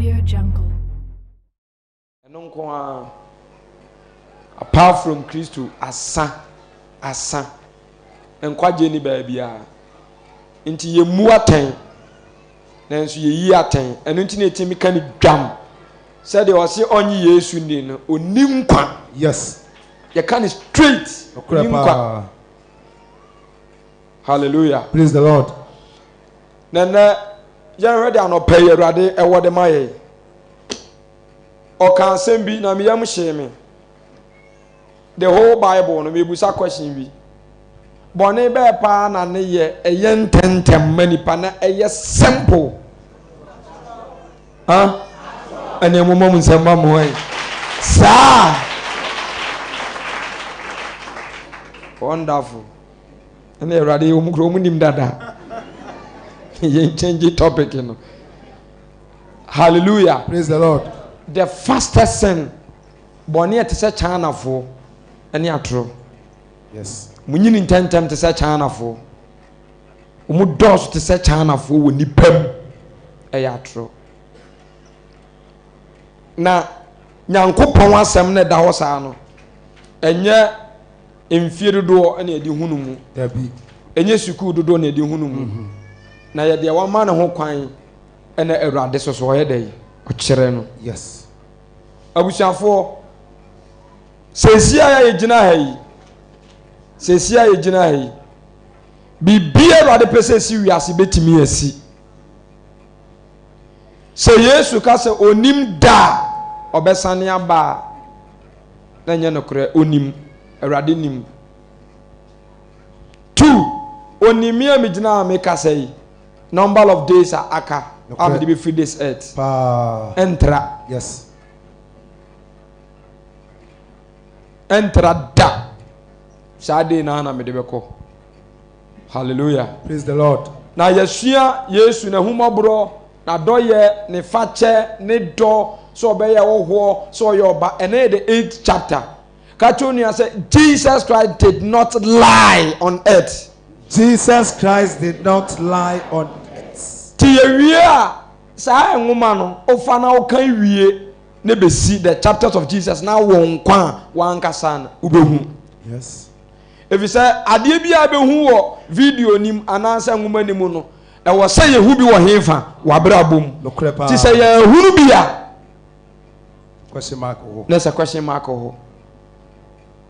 Audio Jungle. Ɛno nko ara. Apart from Kristo, asa, asa. Nkwagye ni baabiara. Nti yɛmmu atɛn, nanso yɛyi atɛn. Ɛno nti na ɛtumi ka no dwam sɛdeɛ ɔse ɔnye Yesu nni no, ɔnni nkwa. Yes. Yɛka no straight, Nokorɛ ɔnni nkwa. paa. Hallelujah. Praise the Lord. Na nnɛ yɛnhwɛ de anɔpa yi Awurade ɛwɔ de ma yɛn. Ɔka asɛm bi na me yam hyee me. The whole Bible no mebusa question bi. Bɔne bɛɛ paa na ne yɛ ɛyɛ ntɛntɛm ma nipa na ɛyɛ simple. Ha? Ɛnna mo mɔ mo nsɛm ma mo ɛ. Saa. Wonderful. Ɛnna Awurade yɛ wɔn kura wɔn nim dada. Yɛn change topic no. Hallelujah. Praise the Lord. The fastest sin bɔne a ɛte sɛ Chinafoɔ ne atorɔ. Yes. Mo nyini ntɛntɛm te sɛ Chinafoɔ. Wɔn dɔɔso te sɛ Chinafoɔ wɔ nipa mu. Ɛyɛ atorɔ. Na Nyankopɔn asɛm no ɛda hɔ saa no, ɛnyɛ mfie dodoɔ na yɛde hunu mu. Dabi. Ɛnyɛ sukuu dodoɔ na yɛde hunu mu. Na yɛ deɛ wama ne ho kwan ɛna Awurade so so ɔyɛ dɛ ɔkyerɛ no. Yes. Abusuafoɔ, seesia a yɛgyina ha yi, seesia a yɛgyina ha yi, biribi a Awurade pɛ sɛ esi wiase bɛtumi asi. Sɛ Yesu ka sɛ onim da a ɔbɛsane aba a, na ɛnyɛ nokorɛ, onim, Awurade nim. Two, onim me a megyina a mekasa yi, number of days a aka a mede bɛfiri this earth. Paa. Ɛntra. Yes. Ɛntra da. Saa day naa na mede bɛkɔ. Hallelujah. Praise the Lord. Na yɛsua Yesu n'ahummɔborɔ, n'adɔyɛ, ne fakyɛ, ne dɔ, sɛ ɔbɛyɛ ɔhoɔ, sɛ ɔyɛ ɔba. Ɛno yɛ the eighth chapter. Ka kyerɛ onua sɛ Jesus Christ did not lie on earth. Jesus Christ did not lie on earth. Ti yɛwie a saa nwoma no wofa na wokan wie ne bɛsi the chapters of Jesus na wɔ nkwa a wankasa no wobɛhu. Yes. Efisɛ adeɛ bi a bɛhu wɔ video nim anaasɛ nwoma no mu no, ɛwɔ sɛ yɛhu bi wɔ hefa? W'abrabɔ mu. Nokorɛ paa. Nti sɛ yɛhunu bi a, Question mark wɔ hɔ. na sɛ question mark wɔ hɔ.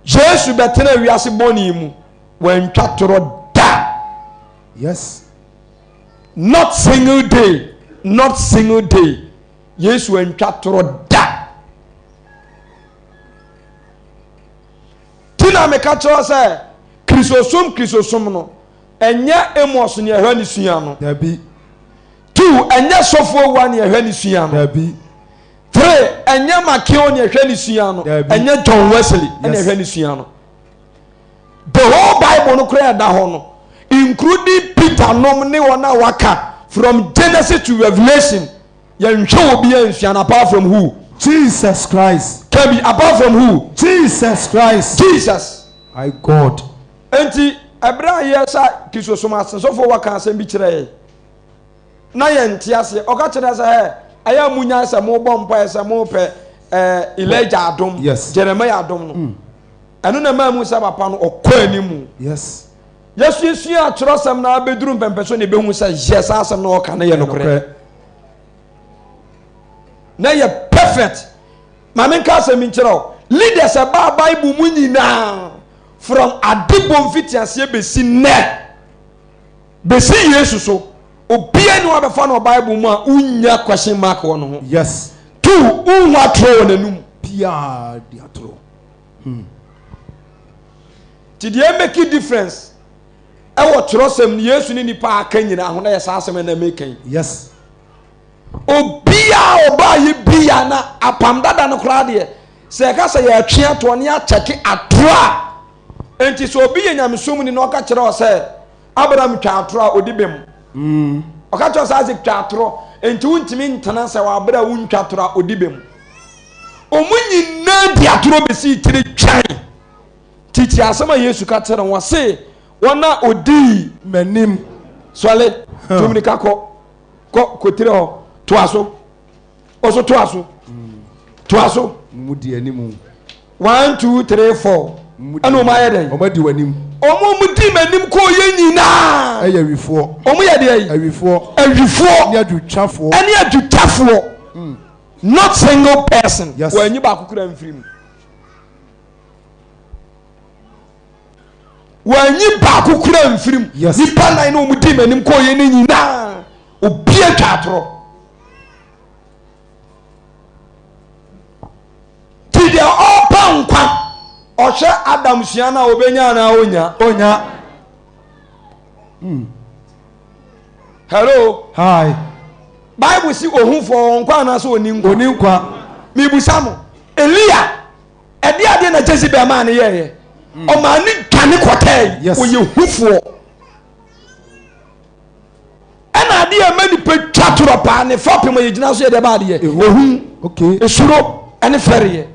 Yesu bɛtena wiase bɔne mu, wantwa torɔ da. Yes. Not single day, not single day. Yesu antwa torɔ da. Ti na meka kyerɛ sɛ Kristosom Kristosom no ɛnyɛ Amos ne ɛhwɛ ne sua no. Dabi. Two, ɛnyɛ sɔfo awua ne ɛhwɛ ne sua no. Dabi. Three, ɛnyɛ Makeo ne ɛhwɛ ne sua no. Dabi. Ɛnyɛ John Wesley ɛne Yes. ɛhwɛ ne sua no. The whole Bible no koraa ɛda hɔ no, including Peter nom ne wɔn a waka from Genesis to Revelation, yɛnhwɛ obi ansua no apart from who? Jesus Christ. Kabi, apart from who? Jesus Christ. Jesus. My God. Enti ɛberɛ a yɛsa Kristosom ase, sɔfoɔ waka asɛm bi kyerɛ yɛn na yɛnte aseɛ. Ɔka kyerɛ sɛ ɛ ɛyɛ a munya sɛ mobɔ mpaeɛ sɛ mopɛ ɛɛ Elijah adom, Yes. Jeremiah adom no. Ɛno na ɛmaa mu sɛ papa no ɔkɔ anim. Yes. Yɛsuasua atwerɛsɛm na abɛduru mpɛmpɛ so na ɛbɛhu sɛ yɛ saa asɛm na ɔka no yɛ nokorɛ. Na yɛ perfect. Ma menka asɛm bi nkyerɛ wo. Leaders ɛbaa Bible mu nyinaa from adebɔ mfitiaseɛ bɛsi nnɛ bɛsi Yesu so obiara ni wabɛfa no wɔ Bible mu a wonya question mark wɔ ne ho. Yes. Two, wonhu atorɔ wɔ n'anum. Biara di atorɔ. Nti deɛ make difference ɛwɔ twerɛsɛm no Yesu ne nipa aka nyinaa ho na yɛ saa asɛm na meka yi. Yes. Obiara ɔbaa yɛ bia na apam dada no koraa deɛ sɛ yɛka sɛ yɛtwe atoɔ ne akyɛke atorɔ a nti sɛ obi yɛ nyamesom ni na ɔka kyerɛ ɔ sɛ Abraham twa atorɔ a ɔdi bem. Ɔka kyerɛ sɛ Isaac twa atorɔ nti wontumi ntena sɛ wɔ abere a wontwa atorɔ a ɔdi bem. Ɔmo nyinaa di atorɔ bɛsii tiri twɛn. Titi asɛm a Yesu ka kyerɛ wɔn se wɔn a ɔdii M'anim. Sɔle tumirika kɔ kɔ kotire hɔ toa so. Ɔso toa so. Toa so. Mo di anim. 1 2 3 4. Ɛna wɔn ayɛ dɛn? Wɔn adi w'anim. Wɔn a wɔn di m'anim kɔɔ yɛ nyinaa. Ɛyɛ awifoɔ. Wɔn yɛ deɛ yi? Awifoɔ. Awifoɔ. Ɛne adwotwafoɔ. Ɛne adwotwafoɔ. Not single person. Yes. Wɔanyi baako kura mfiri mu. Wɔanyi baako kura mfiri mu. Yes. Nipa nan na wɔn di m'anim kɔɔ yɛ ne nyinaa. Obi atwa atorɔ. Ti deɛ ɔrepa nkwa ɔhwɛ Adam sua no a ɔbɛnya anaa ɔnya. Ɔnya. Hello. Hi. Bible si ohunfoɔ ɔwɔ nkwa anaasɛ ɔni nkwa. Ɔni nkwa. Mibusa mo, Elia, ɛde adeɛ na Jezebel maa ne yɛɛyɛ? Ɔmaa ne dwane kɔtɛɛ. Yes. Ɔyɛ hufoɔ. Ɛna adeɛ a ɛma nipa twa torɔ paa ne fapem a yɛgyina so yɛ deɛ ba adeɛ. Ehu. Okay. Esuro ɛne fɛreɛ.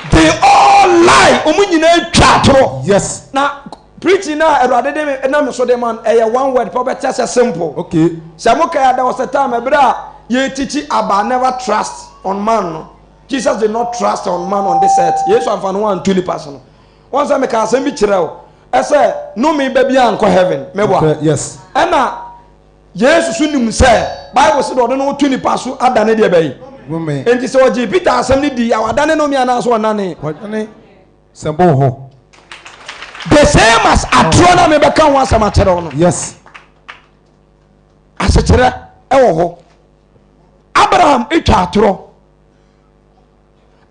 They all lie. Wɔn nyinaa twa atorɔ. Yes. Na preaching na Awurade de me na me so de ma no ɛyɛ one word pɛ ɔbɛte sɛ simple. Okay. Sɛ mo kae ada was a time ɛberɛ a yɛtikyi about never trust on man no. Jesus did not trust on man on this earth. Yesu amfa ne ho anto nipa so no. Wɔn sɛ meka asɛm bi kyerɛ wo ɛsɛ nnome ba bi ankɔ heaven. Meboa. Okay. Yes. Ɛna Yesu so nim sɛ Bible sɛ deɛ ɔde ne ho to nipa so adane deɛ bɛyi. Nnome. Enti sɛ ɔgyee Peter asɛm no dii a wadane nnome anaasɛ ɔnane? Wadane sɛ bɔ hɔ. The same as atorɔ na mebɛka ho asɛm akyerɛ wo no. Yes. Asekyerɛ ɛwɔ hɔ. Abraham atwa atorɔ.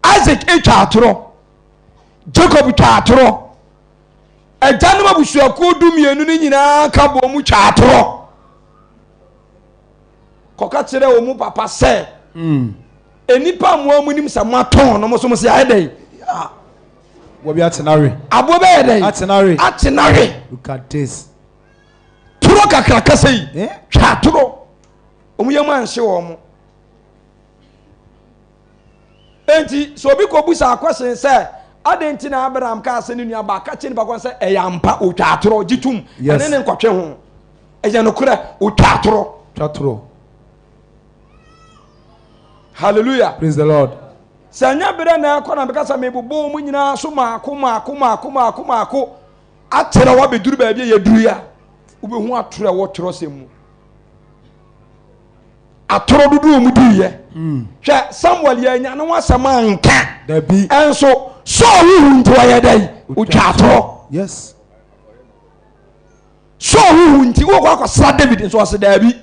Isaac atwa atorɔ. Jacob twa atorɔ. Agyanom abusuakuo 12 no nyinaa ka bɔ mu twa atorɔ. Kɔka kyerɛ wɔn mu papa sɛ nnipa mmoa mu nim sɛ moatɔn no mo so mo sɛ ayɛ dɛn? Wɔbi atenawe. Aboɔ bɛyɛ dɛn? Atenawe. Atenawe. Look at this. Toro kakraka sɛ yi. Eh? Twa atorɔ. Wɔn yam anhye wɔn. Enti sɛ obi kɔbusa akɔsen sɛ adɛn nti na Abraham kaa sɛ ne nua ba ka kyerɛ nipa kɔn sɛ ɛyɛ ampa otwa atorɔ gye tom Yes. ɛne ne nkɔtwe ho ɛyɛ nokorɛ otwa atorɔ. Twa torɔ. Hallelujah. Praise the Lord. Sɛ nyɛ berɛ na ɛkɔ na meka sɛ mebobɔ wɔn nyinaa so maako maako maako maako maako akyerɛ wabɛduru baabi a yɛduru yi a wobɛhu atorɔ a ɛwɔ twerɛsɛm mu. Atoro dodoɔ mu diiɛ. Hwɛ Samuel yɛ anya ne ho asɛm anka. Dabi. Ɛnso Saul huhu nti ɔyɛ dɛ otwa atorɔ. Yes. Saul huhu nti wokɔ akɔsra David nso ɔse daabi.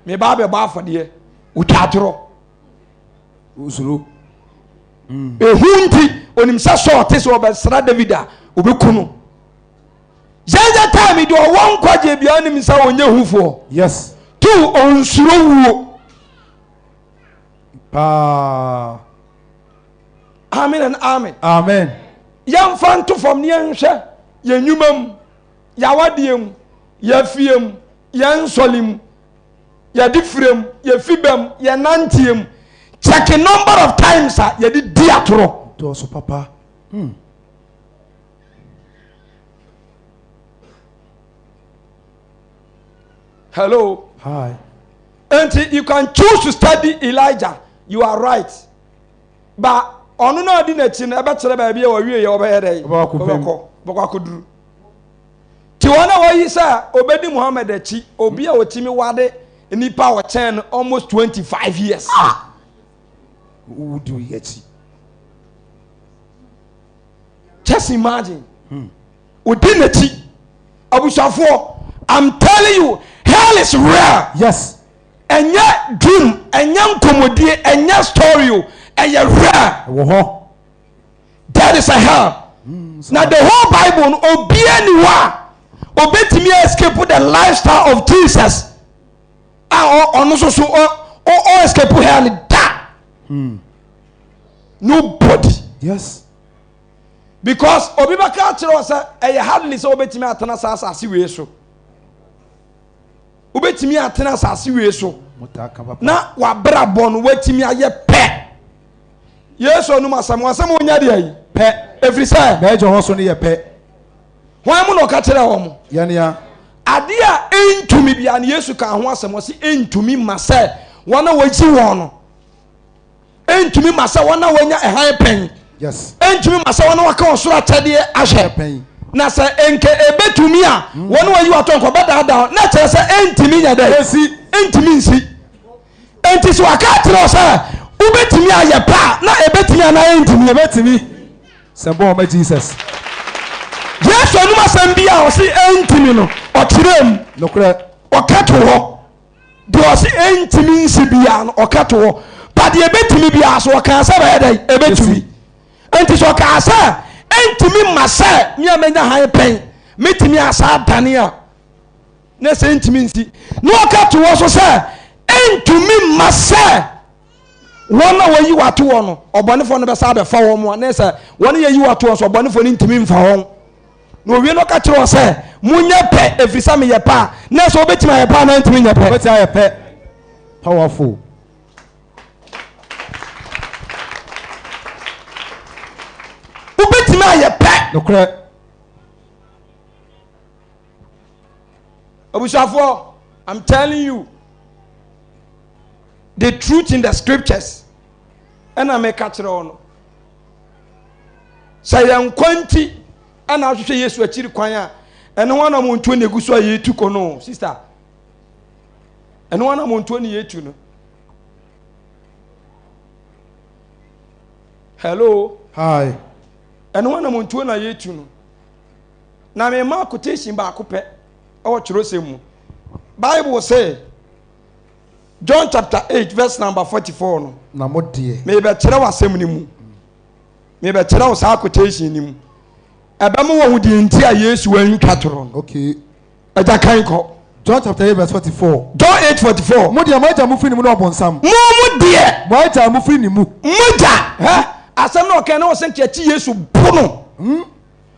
Meba abɛbɔ afɔdeɛ. Otwa atorɔ. Osuro. Ehu nti onim sɛ Saul te sɛ ɔbɛsra David a obeku no. Yɛnyɛ time deɛ ɔwɔ nkwagye biara nim sɛ ɔnyɛ hufoɔ. Yes. Two, ɔnsuro wuo. Paa. Amen and amen. Amen. Yɛmfa nto fam ne yɛnhwɛ yɛn nnwuma mu, yɛn awadeɛ mu, yɛn afie mu, yɛn nsɔle mu, yɛn adifire mu, yɛn fiba mu, yɛn nanteɛ mu. Check number of times a yɛde di atorɔ. Dɔɔso papa. Hello. Hi. Enti you can choose to study Elijah. You are right. But ɔno na ɔdi n'akyi no ɛbɛkyerɛ baabi a wɔwie yɛ ɔbɛyɛ dɛ. Ɔbɛkɔ ɔbɛkɔ akɔduru. Ti wɔn a wɔyi sɛ ɔbɛdi Muhammad akyi obi a ɔtumi wade nipa a ɔkyɛn no almost 25 years. Ah. Wodi oyi akyi. Just imagine. Odi n'akyi. Abusuafoɔ, I'm telling you, hell is real. Yes. Ɛnyɛ dream, ɛnyɛ nkɔmɔdie, ɛnyɛ story o, ɛyɛ real. Ɛwɔ hɔ. There is a hell. Na the whole Bible no, obiara ni hɔ a obetumi escape the lifestyle of Jesus a ɔno nso so ɔ ɔ escape hell da. Nobody. Yes. Because obi bɛka akyerɛ wɔ sɛ ɛyɛ hardly sɛ wobɛtumi atena saa asase wei so. Wobɛtumi atena asase wei so na wabrabɔ no watumi ayɛ pɛ. Yesu anum asɛm asɛm wonya deɛ yi pɛ. Ɛfiri sɛ bɛɛgye hɔ so no yɛ pɛ. Hwan mu na ɔka kyerɛ wɔn? Yɛnea. Adeɛ a ɛntumi biara no Yesu kaa ho asɛm ɔse ɛntumi ma sɛ wɔn a wɔyi wɔn no ɛntumi ma sɛ wɔn a wɔanya ɛhan pɛn ɛntumi ma sɛ wɔn a wɔaka ɔsoro akyɛdeɛ ahwɛ na sɛ nka ɛbɛtumi a hmm. wɔn a wɔyi wɔatɔ nkɔ bɛdaadaa na kyerɛ sɛ ɛntumi nyɛ dɛ ɛntumi nsi Enti sɛ waka akyerɛ wo sɛ wobɛtumi ayɛ pɛ a, na ɛbɛtumi anaa ɛntumi? Ɛbɛtumi. Sɛ bɔ ɔma Jesus. Yesu anum asɛm bi a ɔse ɛntumi no, ɔkyerɛɛ mu. Nokorɛ. Ɔka to hɔ. Deɛ ɔse ɛntumi nsi biara no, ɔka to hɔ. Ba deɛ ɛbɛtumi biara so, ɔkaa sɛ bɛyɛ dɛn? Ɛbɛtumi. Enti sɛ ɔkaa sɛ ɛntumi mma sɛ me a manya hann pɛn, mɛtumi asa adane a, na sɛ ntumi nsi na ɔka to hɔ so sɛ ɛntumi mma sɛ wɔn a wɔyi wato wɔn no ɔbɔnefoɔ no bɛsa abɛfa wɔn a na sɛ wɔn yɛyi wato wɔn so ɔbɔnefoɔ no ntumi mfa wɔn na owie no ɔka kyerɛ wɔn sɛ monyɛ pɛ ɛfiri sɛ meyɛ pɛ a na sɛ wobɛtumi ayɛ pɛ a na ntumi nyɛ pɛ. Wobɛtumi ayɛ pɛ. Powerful. Wobɛtumi ayɛ pɛ. Nokorɛ. Abusuafoɔ, I'm telling you the truth in the scriptures. Ɛna meka kyerɛ wo no. Sɛ yɛn nkwa nti ɛna ahwehwɛ Yesu akyiri kwan a, ɛno ho anamontuo na egu so a yɛtu kɔ no, sister. Ɛno ho anamontuo na yɛtu no. Hello. Hi. Ɛno ho anamontuo na yɛtu no. Na mema quotation baako pɛ wɔ twerɛsɛm mu. Bible sɛ, John chapter 8 verse number 44 no. Na mo deɛ. Mebɛkyerɛ wo asɛm no mu. Mebɛkyerɛ wo saa quotation no mu. Ɛbɛma wɔn deɛ nti a Yesu antwa torɔ no. Okay. Agya kan kɔ. John chapter 8 verse 44. John 8 44. Mo deɛ mo agya mo firi ne mu ne ɔbonsam. Mo mo deɛ. Mo agya mo firi ne mu. Mo gya. Hɛ asɛm na ɔkɛn na ɔsɛn kyɛ Yesu bo no. Hmm?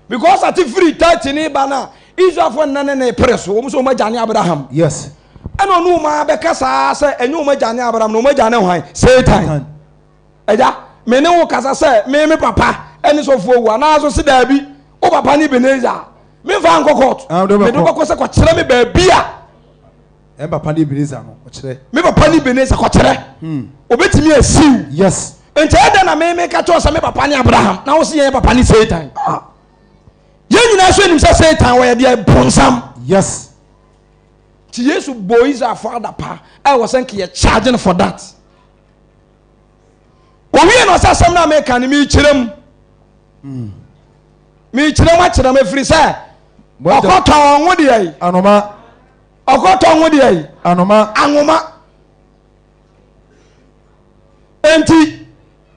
Because ate firi 30 ne ba no a, Israelfoɔ nna ne ne pere so, wɔn sɛ wɔn agya ne Abraham. Yes. Ɛna ɔne wɔn abɛka saa sɛ ɛnyɛ wɔn agya ne Abraham na wɔn agya ne hwan? Satan. Agya, me ne wo kasa sɛ me me papa ɛne sɔfoɔ wu anaa so se daabi, wo papa ne Ebenezer. Memfa nkɔ court. Ah, wode Mede wobɛkɔ. wobɛkɔ sɛ kɔkyerɛ me baabi a Ɛn papa ne Ebenezer no, ɔkyerɛ. Me papa ne Ebenezer kɔkyerɛ. Obetumi asiw. Yes. Nti ɛyɛ dɛn na me meka kyerɛ sɛ me papa ne Abraham na wo se yɛn papa ne Satan? Ah. Yɛn nyinaa nso nim sɛ Satan wɔyɛ deɛ bonsam. Yes. Nti Yesu bɔ Israelfoɔ adapa a ɛwɔ sɛ nka yɛ charge no for that. Owie na ɔsɛ asɛm no a meka no mekyerɛ mu. Hmm. Mekyerɛ mu akyerɛ mu ɛfiri sɛ ɔkɔtɔn ho deɛ yi. Anoma. Ɔkɔtɔn ho deɛ yi. Anoma. Anoma. Enti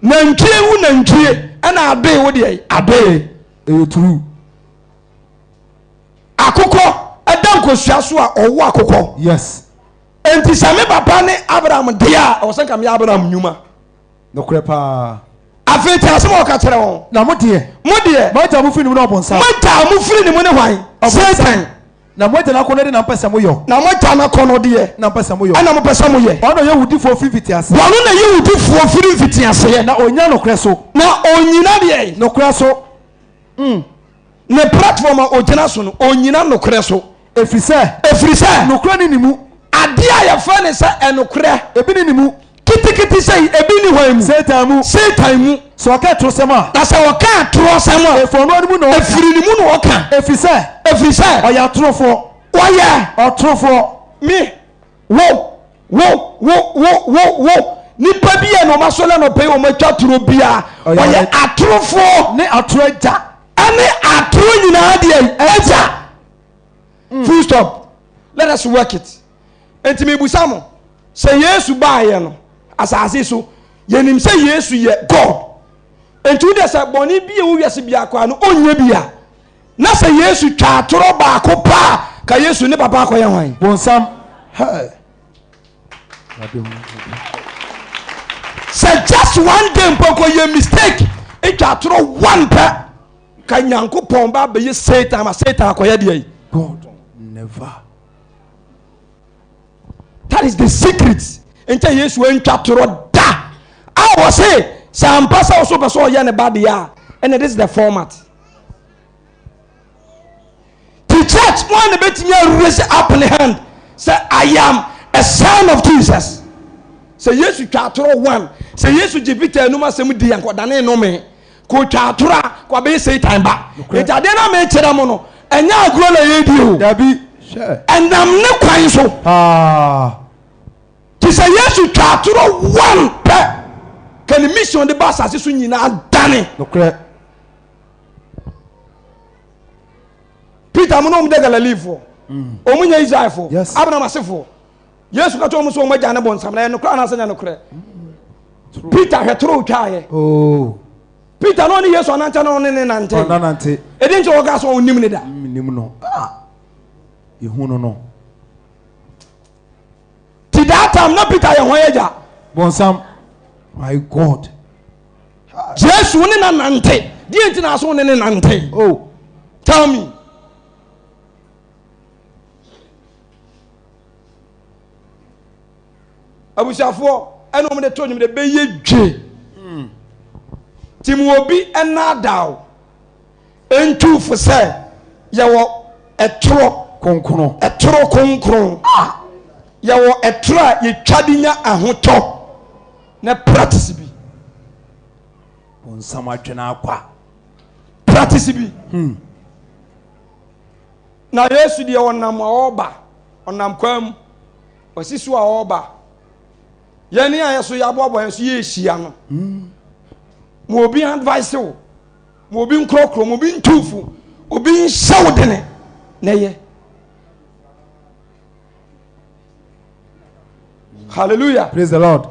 nantwie wu nantwie ɛna adoe wo deɛ adoe. Ɛyɛ true. Akokɔ ɛda nkosua so a ɔwo akokɔ. Yes. Enti sɛ me papa ne Abraham deɛ a ɛwɔ sɛ nka meyɛ Abraham nnwuma. Nokorɛ paa. Afei tie asɛm a ɔka kyerɛ wɔn. Na mo deɛ. Mo deɛ. Mo agya a mofiri ne mu ne ɔbonsam. Mo agya a mofiri ne mu ne hwan? Satan. Na mo agya no akɔnnɔdeɛ na mopɛ sɛ moyɔ. Na mo agya no akɔnnɔdeɛ. Na mopɛ sɛ moyɔ. Ɛna mopɛ sɛ moyɛ. Ɔno na ɔyɛ owudifoɔ firi mfitiaseɛ. Ɔno na ɛyɛ owudifoɔ firi mfitiaseɛ. Na ɔnnyina nokorɛ so. Na ɔnnyina deɛ? Nokorɛ so. Mm. Ne platform a ɔgyina so no, ɔnnyina nokorɛ so. Ɛfiri sɛ. Ɛfiri sɛ. Nokorɛ nni ne mu. Adeɛ a yɛfrɛ no sɛ ɛnokorɛ. Ebi nni ne mu. Kitikiti sei, ebi nni hwan mu? Satan mu. Satan mu. Sɛ ɔka atorosɛm a. Na sɛ ɔka atorosɛm a. Ɛfiri ɔno ara ne mu na ɔka. Ɛfiri ne mu na ɔka. Ɛfiri sɛ. Ɛfiri sɛ. Ɔyɛ atorofoɔ. Ɔyɛ. Ɔtorofoɔ. Me, wo, wo, wo, wo, wo, wo, nipa bi a na wɔn asɔre anɔpa yi wɔn atwa toro biara, ɔyɛ atorofoɔ. Ne atoro agya. Ɛne atoro nyinaa deɛ agya. Full stop. Let us work it. Enti mebusa mo, sɛ Yesu baeɛ no asase so, yɛnim sɛ Yesu yɛ God. Enti wo deɛ sɛ bɔne bi a ɛwɔ wiase biara koraa no ɔnyɛ bi a, na sɛ Yesu twa atorɔ baako paa, ka Yesu ne papa akɔyɛ hwan? Bonsam. Hey. Sɛ just one day mpo kɔ yɛ mistake, etwa atorɔ one pɛ, ka Nyankopɔn ba abɛyɛ Satan ma Satan akɔyɛ deɛ yi. God never. That is the secret. Nkyɛ Yesu antwa torɔ da. A wɔ se sɛ ampa sɛ ɔso pɛ sɛ ɔyɛ ne ba deɛ a, ɛna this is the format. Ti church Wɔn na bɛtumi a raise up ne hand sɛ I am a son of Jesus. Sɛ Yesu twa atorɔ one, sɛ Yesu gye Peter anum asɛm di yɛn kɔdane nnome. Kò twa atorɔ a kò abɛyɛ Satan ba. Nti adeɛ no a mekyerɛ mo no, ɛnyɛ agorɔ na yɛredi o. Dabi. Hwɛ. Ɛnam ne kwan so. Paa. Te sɛ Yesu twa atorɔ one pɛ, ka ne mission de ba asase so nyinaa dane. Nokorɛ. Peter mo na wɔn dɛ Galileefoɔ. Wɔn nyɛ Israelfoɔ. Yes. Abraham asefoɔ. Yesu ka kyerɛ wɔn sɛ wɔn agya ne bonsam na ɛyɛ nokorɛ anaasɛ nyɛ nokorɛ. Peter hwɛ toro otwaeɛ. Oh. Peter na ɔne Yesu anante na ɔne ne nante. Ɔnanante. Ɛdi nti wɔka sɛ ɔnim ne da. Nim no. Ah. Yɛhu no no. Ti that time na Peter yɛ hwan agya? Bonsam. My God. Yesu ne na nante. Deɛ nti na aso ne ne nante? Oh. Tell me. Abusuafoɔ ɛna wɔn de to nnwom de bɛyɛ dwe. Ti mu obi ɛnaadaa o. Ntu fo sɛ yɛwɔ ɛtorɔ. Kronkron. Ɛtoro kronkron. Ah. Yɛwɔ ɛtoro a yɛtwa de nya ahotɔ na practice bi. Bonsam adwene akwa. Practice bi. Na Yesu deɛ ɔnam a ɔreba, ɔnam kwan mu, ɔsi so a ɔreba. Yɛn a yɛso yɛaboaboa yɛn so yɛrehyia no. Ma obi advice wo, ma obi nkorɔkorɔ, ma obi ntuufo, obi nhyɛ wo dene na ɛyɛ. Hallelujah. Praise the Lord.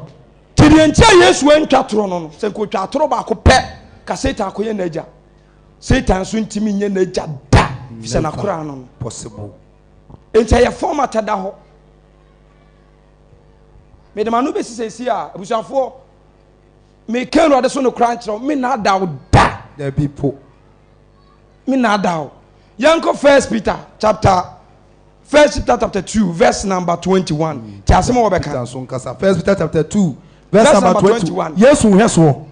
Ti deɛ nti a Yesu antwa torɔ no no, sɛ nka otwa torɔ baako pɛ, ka Satan akɔyɛ n'agya. Satan nso ntumi nyɛ n'agya da, fisɛ n'akora no no. Possible. Nti ɛyɛ format da hɔ. Mede m'ano bɛsi sɛsi a, abusuafoɔ, meka Awurade so nokora nkyerɛ wo, me nnaada wo da. Dabi po. Me nnaada wo. Yɛnkɔ First Peter chapter First Peter chapter 2 verse number 21. Ti asɛm a wɔbɛka. Peter nso nkasa. First Peter chapter 2 verse number 21. Yesu nhwɛsoɔ.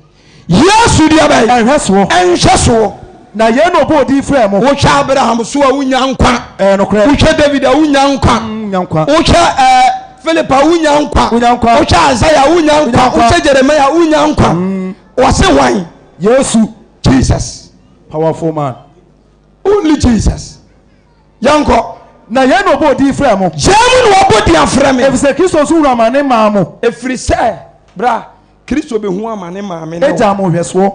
Yesu deɛ bɛn? Nhwɛsoɔ. Nhwɛsoɔ. Na yei na ɔbɔɔ din frɛɛ mo. Wohwɛ Abraham so a wonya nkwa. Ɛyɛ nokorɛ. Wohwɛ David a wonya nkwa. Wonya nkwa. Wohwɛ ɛɛ Philip a wonya nkwa. Wonya nkwa. Wohwɛ Isaiah a wonya nkwa. Wohwɛ Jeremiah a wonya nkwa. Wɔse hwan? Yesu. Jesus. Powerful man. Only Jesus. Yɛnkɔ. Na yei na ɔbɔɔ din frɛɛ mo. Yei mu na wɔbɔ din afrɛ me. Ɛfiri sɛ Kristo nso hunu amane maa mo. Ɛfiri sɛ, bra, Kristo bɛhu amane maa me ne wo. Agya mo nhwɛsoɔ.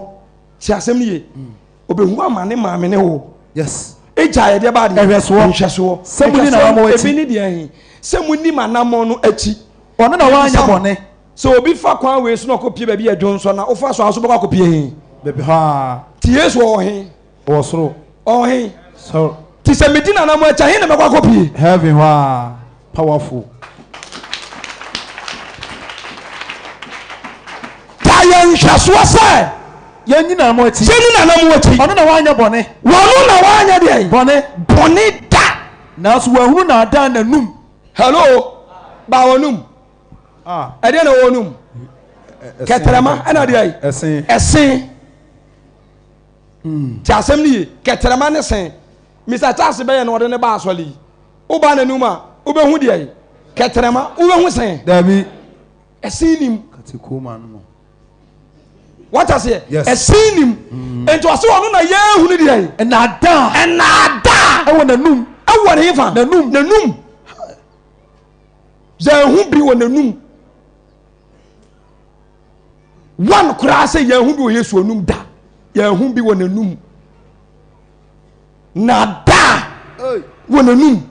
Ti asɛm no ye. Ɔbɛhu amane maa me ne wo. Yes. Agya yɛ deɛ ba adeɛ. Nhwɛsoɔ. Nhwɛsoɔ. Sɛ mo ni n'anammɔn akyi. Ebi ne deɛ he. Sɛ mo ni m'anammɔn no akyi. Ɔno na wanyɛ bɔne. Sɛ obi fa kwan wei so na ɔkɔpie baabi yɛ dwonsɔ na wofa so a so bɛkɔ akɔpie he? Baabi hɔ a. Ti Yesu ɔwɔ he? Ɔwɔ soro. Ɔwɔ he? Soro. Ti sɛ medi n'anammɔn akyi a, he na mɛkɔ akɔpie? Heaven hɔ a. Powerful. Ta yɛ nhwɛsoɔ sɛ. Yɛnyi n'anammɔn akyi. Yɛnyi n'anammɔn akyi. Ɔno na wanyɛ bɔne. Wɔno na wanyɛ deɛ? Bɔne. Bɔne da. Nanso wɔahunu naadaa n'anum. Hello, ba wɔnum. Ah. Ɛdeɛ na wɔnum. Kɛtɛrɛma ɛna deɛ? Ɛsen. Ɛsen. Ti asɛm no ye. Kɛtɛrɛma ne sen. Mr. Charles bɛyɛ na ɔde ne ba asɔre yi. Woba n'anim a, wobɛhu deɛ yi. Kɛtɛrɛma, wobɛhu sen. Dabi. Ɛsen nim. Katekoma no no. What aseɛ? Yes. Ɛsen nim. Nti ɔse ɔno na yɛhunu deɛ yi. Ɛnaadaa. Ɛnaadaa. Ɛwɔ n'anum. Ɛwɔ ne hefa? N'anum. N'anum. Yɛnhu bi wɔ n'anum. One koraa sɛ yɛnhu bi wɔ Yesu anum da. Yɛnhu bi wɔ n'anum. Naadaa wɔ n'anum.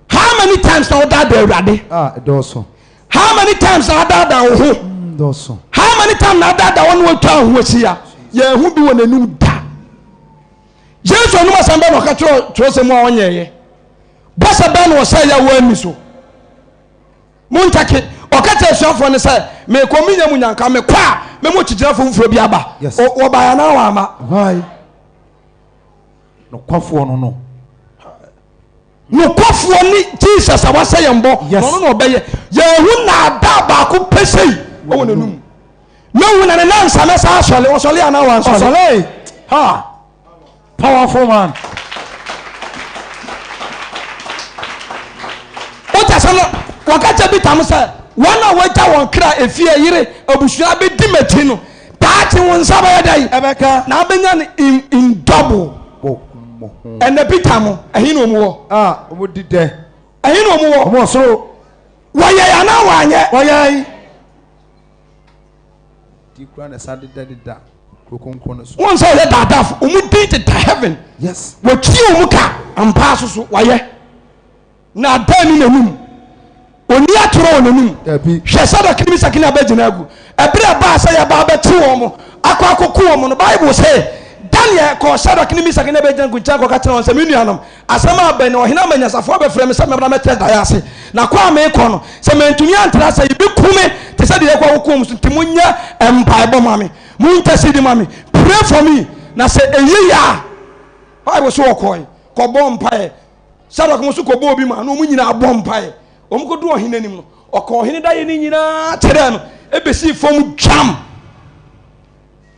How many times na wodaadaa Awurade? Ah, ɛdɔɔso. How many times na adaadaa wo ho? Dɔɔso. How many times na adaadaa wɔn wɔatwa wo ho ahyia? Yɛnhu bi wɔ n'anum da. Yesu anum asɛm bɛn na ɔka kyerɛ kyerɛsɛm mu a ɔnyɛeɛ? Bɔhyɛ bɛn na ɔhyɛeɛ a wɔanni so? Montake. Ɔka kyerɛ asuafoɔ no sɛ, mekɔ menya mu nyanka, mekɔ a mɛma okyigyinafoɔ foforɔ bi aba. Yes. Wɔbaeɛ anaa wɔamma? Why? Nokwafoɔ no no. Nokwafoɔ ne Jesus a wahyɛ yɛn bɔ. Yes. Na ɔno na ɔbɛyɛ. Yɛnhu naadaa baako pɛ sei wɔ n'anum. Mehu na ne nansa mɛsa asɔle. Ɔsɔle anaa wansɔle? Ɔsɔle. Ha. Powerful man. asɛm no, wɔka kyerɛ Peter mo sɛ, wɔn a wɔagya wɔn kra, efie, yere, abusua abɛdi m'akyi no, daakye wo nsa bɛyɛ dɛn? Ɛbɛka. Na abɛnya no in, in double. Bɔ mmɔho. Ɛnɛ Peter mo, ɛhe na wɔn wɔ? A wɔn di dɛ. Ɛhe na wɔn wɔ? Wɔn wɔ soro. Wɔyɛe anaa wɔanyɛ? Wɔyɛe. Di kura na ɛsa deda deda kuro kronkron no so. Wɔn sɛ wɔyɛ daadaafo, wɔn din deda heaven. Yes. Wɔtwi wɔn ka ampa so so wɔayɛ. Na adan ni n'anum. Oni atorɔ wɔ n'anum. Dabi. Hwɛ Sadok ne Misak ne Abednego agu. Ɛberɛ a ɛbaa sɛ yɛba abɛkye wɔn akɔ akɔku wɔn no, Bible se, Daniel kɔɔ Sadok ne Misak ne Abednego nkyɛn kɔka kyerɛɛ wɔn sɛ, Me nuanom, asɛm a aba ni, ɔhene ama anyansafoɔ abɛfrɛ me sɛ memmra mmɛkyerɛ daeɛ ase. Na kɔ a merekɔ no, sɛ mantumi antra ase a, yɛbɛku me te sɛ deɛ yɛkɔ akɔku wɔn so. Nti monyɛ mpaebɔ ma me, mo intercede ma me, pray for me, na sɛ ɛyɛ yie a, Bible se wɔkɔe kɔbɔɔ mpaeɛ. Sadok nso kɔbɔɔ bi maa na wɔn nyinaa bɔ mpaeɛ. Wɔkɔduu ɔhene anim no, ɔkaa ɔhene daeɛ no nyinaa kyerɛɛ no, ɛbɛsii fam dwam.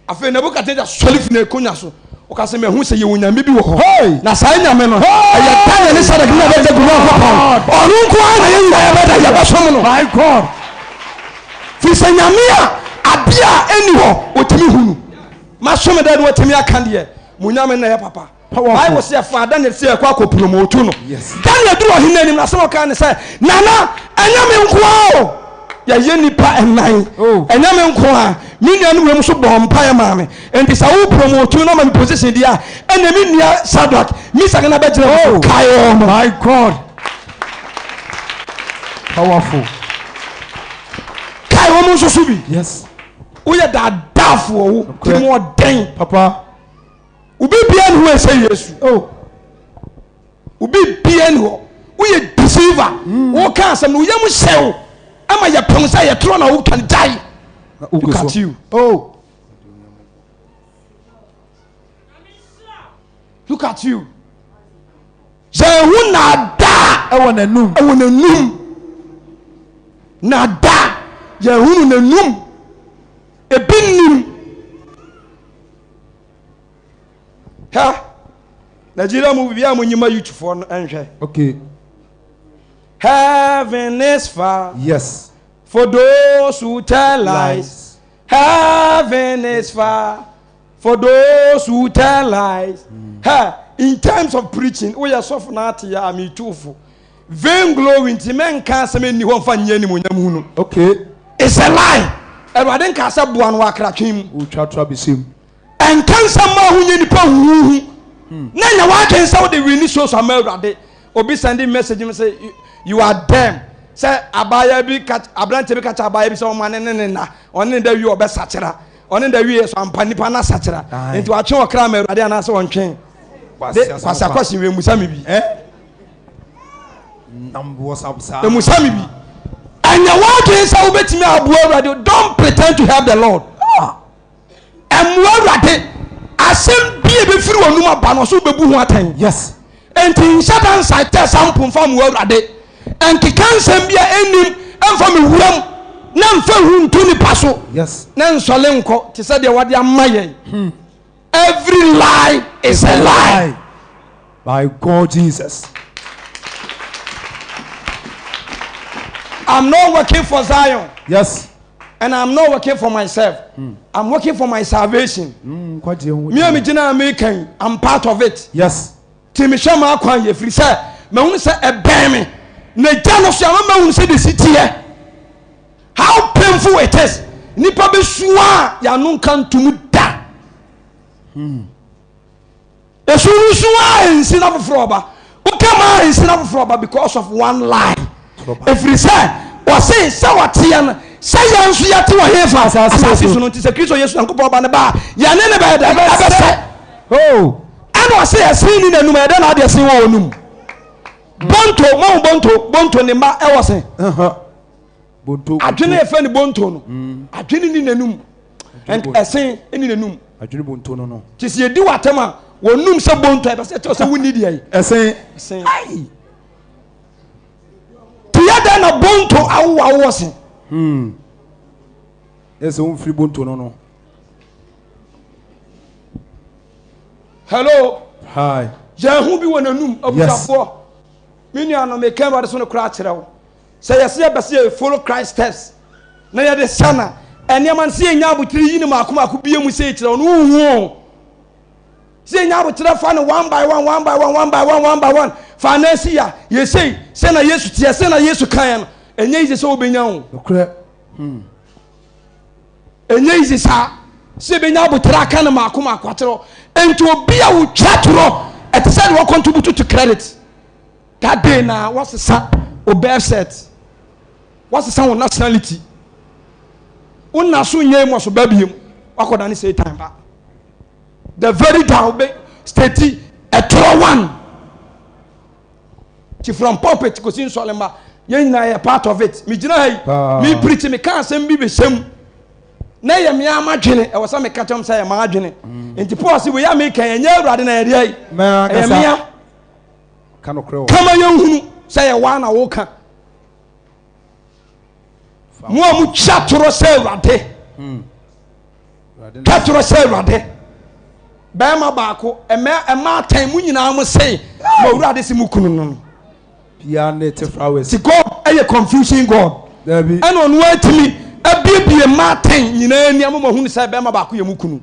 Afei Nebukadnezar sɔre fi n'akonnwa so. Ɔka sɛ, Mahu sɛ yɛwɔ nyame bi wɔ hɔ, na saa nyame no, ɛyɛ Daniel ne Sadrak ne Abednego Nyankopɔn. Ɔno nko ara na yɛn nyinaa yɛbɛda yɛbɛsom no. My God. Firi sɛ nyame a adeɛ a ɛnni hɔ ɔtumi hu no. Masom dɛ na watumi aka deɛ, mo nyame no na ɛyɛ papa. Bible sɛ yɛfaa Daniel sɛ yɛkɔ akɔ promote no. Daniel duru ɔhene anim na asɛm ɔkaa ne sɛ, Nana, ɛnyɛ me nko ara o. Yɛyɛ nnipa ɛnan. Oh. Ɛnyɛ me nko ara. Me nuanom wei nso bɔɔ mpaeɛ maa me. Enti sɛ wo promote no ma me position deɛ a, ɛnna me nua Shadrach, Meshach na bɛgyina me so. Oh. Kae wɔn. My God. Powerful. Kae wɔn nso so bi. Yes. Woyɛ daadaafoɔ wo. Nokorɛ. Tirim ɔdɛn. Papa. Obi bia ni hɔ ɛsɛ Yesu. Oh. Obi bia ni hɔ. Woyɛ deceiver. Mm. Woka asɛm no woyam hyɛ wo. Ama yɛ pɛm sɛ yɛtorɔ na woka no gyae. Look at you. Oh. Look at you. Yɛn ho naadaa. Ɛwɔ n'anum. Ɛwɔ n'anum. Naadaa. Yɛn ho no n'anum. Ebi nim. Ha Nigeria movie bi a mo nyima youth foɔ no nhwɛ. Okay. Heaven is far. Yes. For those who tell lies. Heaven is far. For those who tell lies. Mm. Ha, in terms of preaching, woyɛ sɔfo na ate yɛ a metu fo. Vain glory nti mɛnka asɛm ɛnni hɔ mfa nyɛ animuonyam hunu. Okay. It's a lie. Awurade nka sɛ boa no wɔ akratwe mu. Wotwa to abɛsɛ mu. Ɛnka nsɛm ma ho nyɛ nipa huhuhu. Na nyɛ w'adwene sɛ wode wini soso ama Awurade. Obi sɛnde message mi sɛ you are damn. Sɛ abaayewa bi ka aberanteɛ bi ka kyerɛ abaayewa bi sɛ ɔma ne ne ne nna ɔne ne da wie ɔbɛsakyera. Ɔne ne da wie so ampa nipa no asakyera. Nti watwe ɔkra ama Awurade anaasɛ ɔntwe. De kwasi akwasi wei musa mi bi. Eh? Emusa mi bi. Ɛnyɛ w'adwene sɛ wobɛtumi aboa Awurade. Don't pretend to help the Lord. Ah. Ɛmmoa Awurade. Asɛm bi a ɛbɛfiri w'anum aba no, ɔsɛ wobɛbu ho atɛn. Yes. Enti nhyɛ da nsa kyɛ saa mpo mfa mmoa Awurade. Ɛnkeka nsɛm bi a ɛnnim ɛmfa me wuram na mfa hu nto nipa so. Yes. Na nsɔle nkɔ te sɛ deɛ wɔde ama yɛn. Hmm. Every lie is a lie. By God Jesus. I'm not working for Zion. Yes. And I'm not working for myself. Mm. I'm working for my salvation. Mm, Me a megyina America yi, I'm part of it. Yes. Ti mehwɛ maa kwan yɛ firi sɛ mahunu sɛ ɛbɛn me. Na gya no so ama mahunu sɛ de si teɛ. How painful it is. Nipa bɛsu a yɛano nka ntom da. Hmm. Esu no su a nsi na foforɔ ɔba. Woka ma nsi na foforɔ ɔba because of one lie. Ɛfiri sɛ wɔse sɛ wɔteɛ no sɛ yɛn nso yɛte wɔ hefa asase so no nti sɛ Kristo Yesu Nyankopɔn ba no ba a yɛne ne bɛyɛ dɛ ɛbɛsɛ. Oh. Ɛna ɔse ɛsen ni n'anum ɛdɛ na adeɛ sen wɔ wɔn num. Bonto mahu bonto bonto ne mma ɛwɔ se. Bonto. Adwene yɛfrɛ no bonto no. Mm. Adwene ni n'anum. Ɛsen ni n'anum. Adwene bonto no no. Te sɛ yɛdi w'atɛm a wɔnum sɛ bonto a ɛbɛ sɛ ɛkyerɛ sɛ wonni deɛ yi. Ɛsen. Ɛsen. Te yɛ dɛn na bonto awo awowɔ se. Hmm. Ɛsɛ womfiri bonto no no. Hello. Hi. Yɛn ho bi wɔ n'anum abusuafoɔ. Me nua no meka Awurade so no koraa kyerɛ wo. Sɛ yɛsɛ yɛbɛ sɛ yɛ follow Christ steps na yɛde sɛ na nneɛma no sɛ yɛnya abotire yi no maako maako bie mu sɛ kyerɛ no wohu o. Sɛ yɛnya abotire fa no one by one, one by one, one by one, one by one fa na asi ya yɛsei sɛ na Yesu teɛ sɛ na Yesu kaeɛ no ɛnyɛ easy sɛ wobɛnya o. Nokorɛ. Hmm. Ɛnyɛ easy saa sɛ yɛbɛnya abotire aka no maako maako akyerɛ wo. Enti obi a wotwa torɔ ɛte sɛ deɛ wɔcontribute to credit. That day na wɔsesa wo birth cert, wɔsesa wo nationality. Wonna so nyɛ Amos ba biem, wakɔda ne Satan ba. The very day wobɛ state ɛtorɔ one. Ti from pulpit kɔsi nsɔle mma, yɛn nyinaa yɛ part of it. Megyina ha yi, me preach, meka asɛm bi bɛhyɛ mu. Na ɛyɛ me ara m'adwene, ɛwɔ sɛ meka kyɛm sɛ ɛyɛ m'adwene. Nti Paul se wei a meka yi, ɛnyɛ Awurade na ɛyɛ deɛ yi, ɛyɛ mea. Ka nokorɛ wɔ. Ka ma yɛnhunu sɛ yɛ waa na woka. Mo a motwa torɔ sɛ Awurade. Hmm. Twa torɔ sɛ Awurade. Bɛrima baako, ɛmɛ ɛma atɛn mo nyinaa mo se ma Awurade se mo kunu no no. Pia ne te flowers. Ti God ɛyɛ confusion God. Dabi. Ɛna ɔno atumi abiebie mma atɛn nyinaa ni ama mo ahunu sɛ bɛrima baako yɛ mo kunu.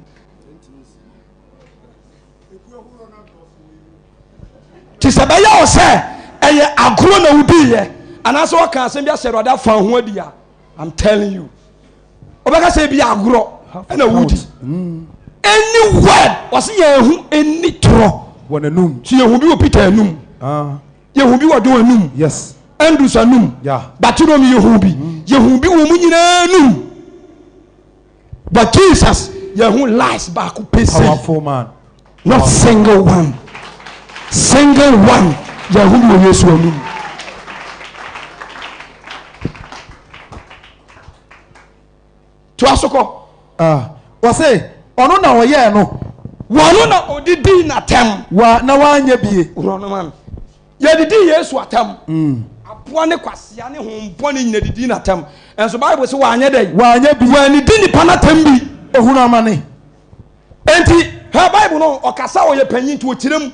Nti sɛ bɛyɛ wo sɛ ɛyɛ agorɔ na wodiiɛ anaasɛ wɔka asɛm bi asɛ Awurade afa ho adi a, I'm telling you, wobɛka sɛ ebi agorɔ ɛna wodi. Mm. Any word wɔsi yɛn ho ɛni torɔ wɔ n'anum. So yɛn ho bi wɔ Peter anum. Ah. Yɛn ho bi wɔ John anum. Yes. Andrews anum. Yeah. Bartolome yɛn ho bi. Mm. Yɛn ho bi wɔ mu nyinaa anum. But Jesus, yɛn ho lies baako pɛ sei. Powerful man. Not Powerful. single one. Single one. Yɛn ho bi wɔ Yesu anum. Toa so kɔ. Ah, wɔse ɔno na ɔyɛɛ no. Wɔno na odidi n'atɛm. Wa na wanyɛ bie. Wurɔ no ma me. Yɛdidi Yesu atɛm. Aboa ne kwasea ne honhom bɔne nyina didii no atɛm. Nso Bible se wanyɛ dɛn? Wanyɛ bi. Wannidi nnipa no atɛm bi. Ohunu amane. Enti, hwɛ Bible no, ɔkasa ɔyɛ panyin nti ɔkyerɛ mu.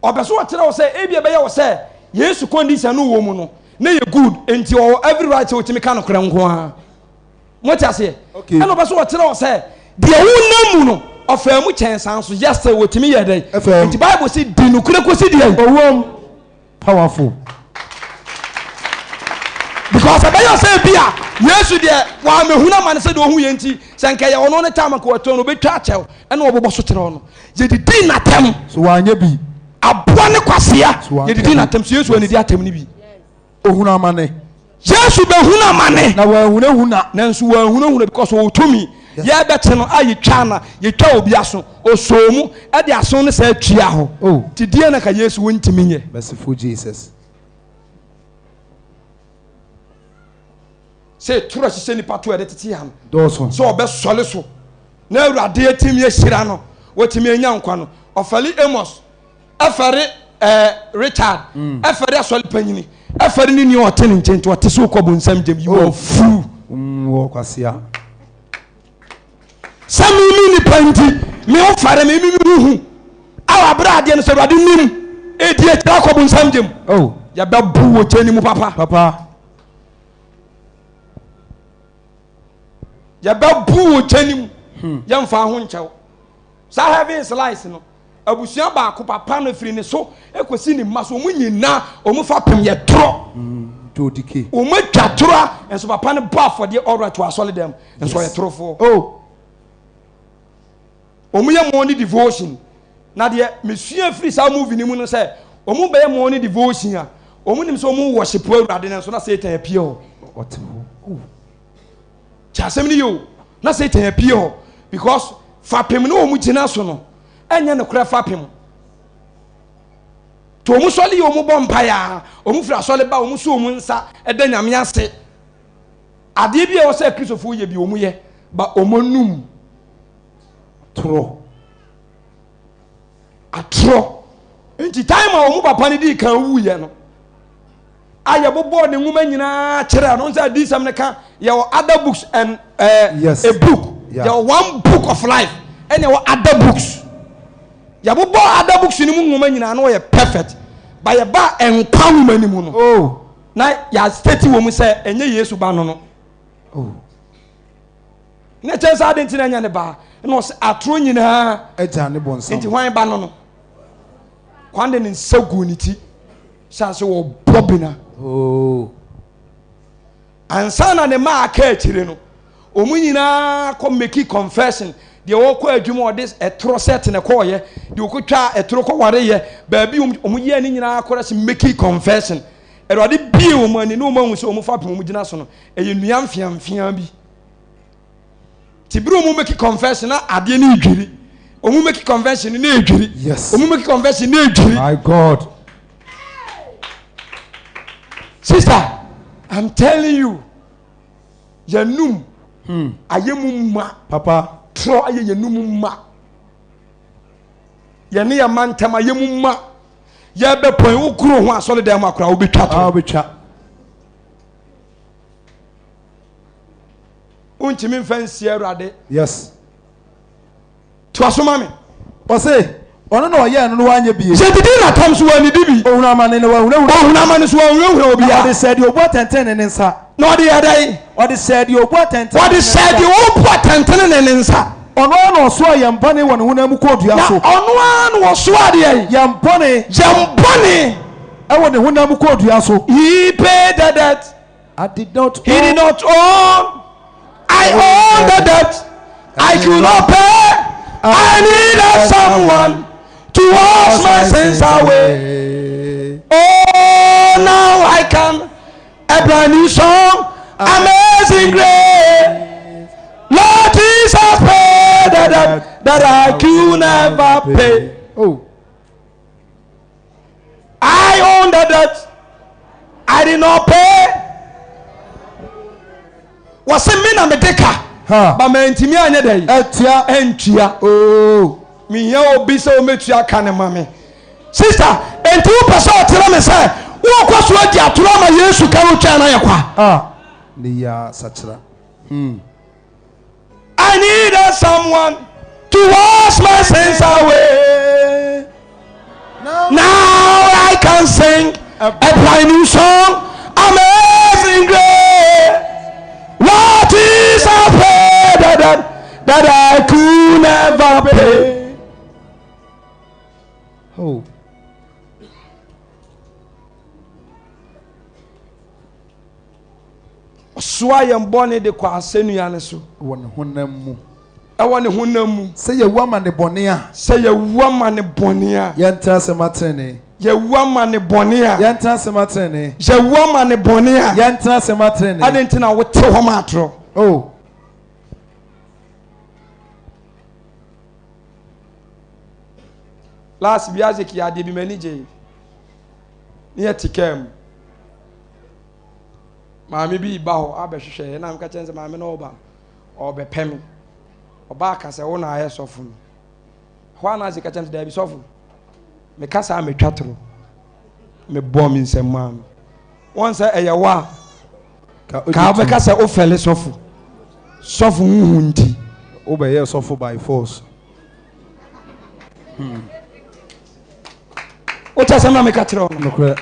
Ɔpɛ so ɔkyerɛ wo sɛ ebia ɛbɛyɛ wo sɛ Yesu condition no wɔ mu no, na yɛ good, enti ɔwɔ every right sɛ ɔtumi ka nokorɛ nko ara. Mote aseɛ? Okay. Ɛna ɔpɛ sɛ ɔkyerɛ wo sɛ deɛ wonam mu no, ɔfaa mu kyɛn saa nso. Yes sir, wɔtumi yɛ dɛn? Ɛfaa mu. Nti Bible se di nokorɛ kɔsi deɛn? Owuom. Powerful. Because ɛbɛyɛ sɛ bi a Yesu deɛ wamehunu amane sɛ deɛ ɔhu yɛ nti, sɛ nka ɛyɛ ɔno ne time nka wɔtɔn no, ɔbɛtwa akyɛw ɛna ɔbobɔ so kyerɛ ɔno. Yɛdidi n'atɛm. So wanyɛ bi. Aboa ne kwasea. So wanyɛ Yɛdidi bi. n'atɛm. So Yesu anidi atɛm no bi. Ohunu amane. Yesu bɛhunu amane. Na wanhunahuna. Nanso wanhunahuna because ɔwɔ tumi. Yɛbɛkye no a yɛtwa na yɛtwa obi aso. Ɔsɔɔ mu de aso no saa tua hɔ. Oh. Nti deɛ na ka Yesu wontumi nyɛ. Merciful Jesus. Sɛ toro hyehyɛ nipa to ɛde tete ha no. Dɔɔso. Sɛ ɔbɛsɔle so na Awurade atumi ahyira no, watumi anya nkwa no. Ɔfɛle Amos. Ɛfɛre ɛɛ Richard. Mm. Ɛfɛre asɔre panyini. Ɛfɛre ne nea ɔte ne nkyɛn nti ɔte so kɔ bonsam gyam yi wɔ fuu. Mm, wɔ kwasia. Sɛ mi mi nipa nti mi ho fɛre mi mi mi huhu. Awa abere adeɛ no sɛ awurade nim edi akyire akɔ bonsam gyam. Oh. Yɛbɛbu wɔ kyɛn ne mu papa. Papa. Yɛbɛbu wɔ kyɛn ne mu. Hmm. Yɛmfa ho nkyɛw. Saa heaven slice no. Abusua baako papa no firi ne so kɔsi ne mma so wɔn nyinaa wɔn fapem yɛ torɔ. Mm, wɔn atwa torɔ a nso papa no bɔ afɔdeɛ alright wɔ asɔre dɛm nso ɔyɛ torofoɔ. Oh. Wɔn yɛ morning devotion na deɛ mesua firi saa movie no mu no sɛ wɔn bɛyɛ morning devotion a wɔn nim sɛ wɔn worship awurade no nso na Satan apue hɔ. Ɔte hɔ. Oh. Kyɛ asɛm no yɛ o na Satan apue hɔ because fapem no wɔn gyina so no ɛnyɛ nokorɛ fapem nti wɔn sɔle yɛ wɔn bɔ mpaeɛ a wɔn firi asɔle ba wɔn so wɔn nsa ɛda nyame ase adeɛ bi a ɛwɔ sɛ kristofoɔ yɛ bi wɔn yɛ ba wɔn anum torɔ atorɔ nti time a wɔn papa no dii kan wuiɛ no a yɛbobɔɔ ne nwoma nyinaa kyerɛɛ no sɛ adiyisɛm no ka yɛwɔ other books and uh, yes. a book yeah. yɛwɔ one book of life ɛna yɛwɔ other books yɛbobɔ other books no mu nwoma nyinaa no wɔyɛ perfect ba yɛba nkwa nwoma no mu no oh. Na yɛastate wɔ mu sɛ ɛnyɛ Yesu ba no no. Oh. Na kyerɛ sɛ ade nti na ɛnyɛ ne ba. Na ɔsɛ atoro nyinaa. Agya ne bɔnsam. Nti hwan ba no no? Kwan de ne nsa guu ne ti. Hyɛ ase wɔbɔ bena. Oh. Ansa na ne mma aka akyire no, wɔn nyinaa kɔ make confession. Deɛ ɔkɔ adwuma ɔde ɛtoro sɛt na ɛkɔɔyɛ, deɛ ɔkɔtwa ɛtoro kɔwareyɛ, baabi wɔn yɛɛ ne nyinaa kɔrɛ sɛ make confession. Awurade bie wɔn ani na wɔn ahu sɛ wɔn fapem wɔn gyina so no ɛyɛ nnua mfeamfeaa bi. Ti bere wɔn make confession na adeɛ no redwiri. Wɔn make confession na edwiri. Yes. Wɔn make confession na edwiri. My God. Sister, I'm telling you, yɛnum hmm. ayɛ mu ma. Papa. Trɔ ayɛ yɛnum ma. Yɛne yɛn ma ntɛm ayɛ mu ma. Yɛbɛ pɔn wo kuro ho asɔre dan mu akora wobɛtwa to. Ah, wobɛtwa. Wontumi mfa nsi awurade. Yes. Toa so ma me. Ɔse, ɔno na ɔyɛɛ no na wanyɛ bie. Yɛdidi n'atam so wannidi bi. Ɔhunu amane na wanhunahuna. Ɔhunu amane so wanhunahuna obiara. Na ɔde hyɛɛ deɛ ɔbu atɛntenenee ne nsa. Na ɔde yɛɛ dɛn? Ɔde hyɛɛ deɛ ɔbu atɛntenenee ne Ɔde nsa. hyɛɛ deɛ ɔbu atɛntenenee ne nsa. Ɔno ara na ɔsoaa yɛn bɔne wɔ ne honam mu kɔɔ dua so. Na ɔno ara na ɔsoaa deɛn? Yɛn bɔne. Yɛn bɔne. Ɛwɔ ne honam mu kɔɔ dua so. He paid the debt. I did not He did not own. I own the debt. I could not pay. I needed someone to wash my sins away. Oh, now I can. A brand new song, Amazing Grace. Lord Jesus paid the debt that I could never pay. Oh. I own the debt. I did not pay. Wɔsi mi na mi de ka. Ba mɛ ntumi anyɛ dɛ yi. Ɛtua. Ɛntua. Oo. Mi hia obi sɛ ometua ka ne ma mi. Sista, nti wo pɛ sɛ ɔkyerɛ mi sɛ wokɔ so adi atoro ama Yesu ka no twɛn na yɛ kwa. Ah, ne ya sakyera. Hmm. I needed someone to wash my sins away. Now I can sing a brand new song, Amazing Grace. What is a pay that, that I could never pay? Oh. Ɔsoa yɛn bɔne de kɔ asɛnnua no so. Wɔ ne honam mu. Ɛwɔ ne honam mu. Sɛ yɛwu ama ne bɔne a. Sɛ yɛwu ama ne bɔne a. Yɛntena ase ma trenee. Yɛwu ama ne bɔne a. Yɛntena ase ma trenee. Yɛwu ama ne bɔne a. Yɛntena ase ma trenee. Adɛn nti na wote hɔ ma atorɔ? Oh. Last bi Isaac yɛ adeɛ bi m'ani gyee. Ne yɛte kaa mu. Maame bi reba hɔ abɛhwehwɛ yɛn na meka kyerɛ no sɛ maame no ɔreba no ɔrebɛpɛ me. Ɔbaa ka sɛ wo na ayɛ sɔfo no. Hɔ a na ase ka kyerɛ no sɛ daabi sɔfo meka saa metwa toro. Mebɔɔ me nsam maa no. Wɔn sɛ ɛyɛ wo a ka wobɛka sɛ wofɛle sɔfo. Sɔfo huhu nti. Wobɛyɛ sɔfo by force. Hmm. Wokyɛ sɛm na meka kyerɛ wo no. Nokorɛ.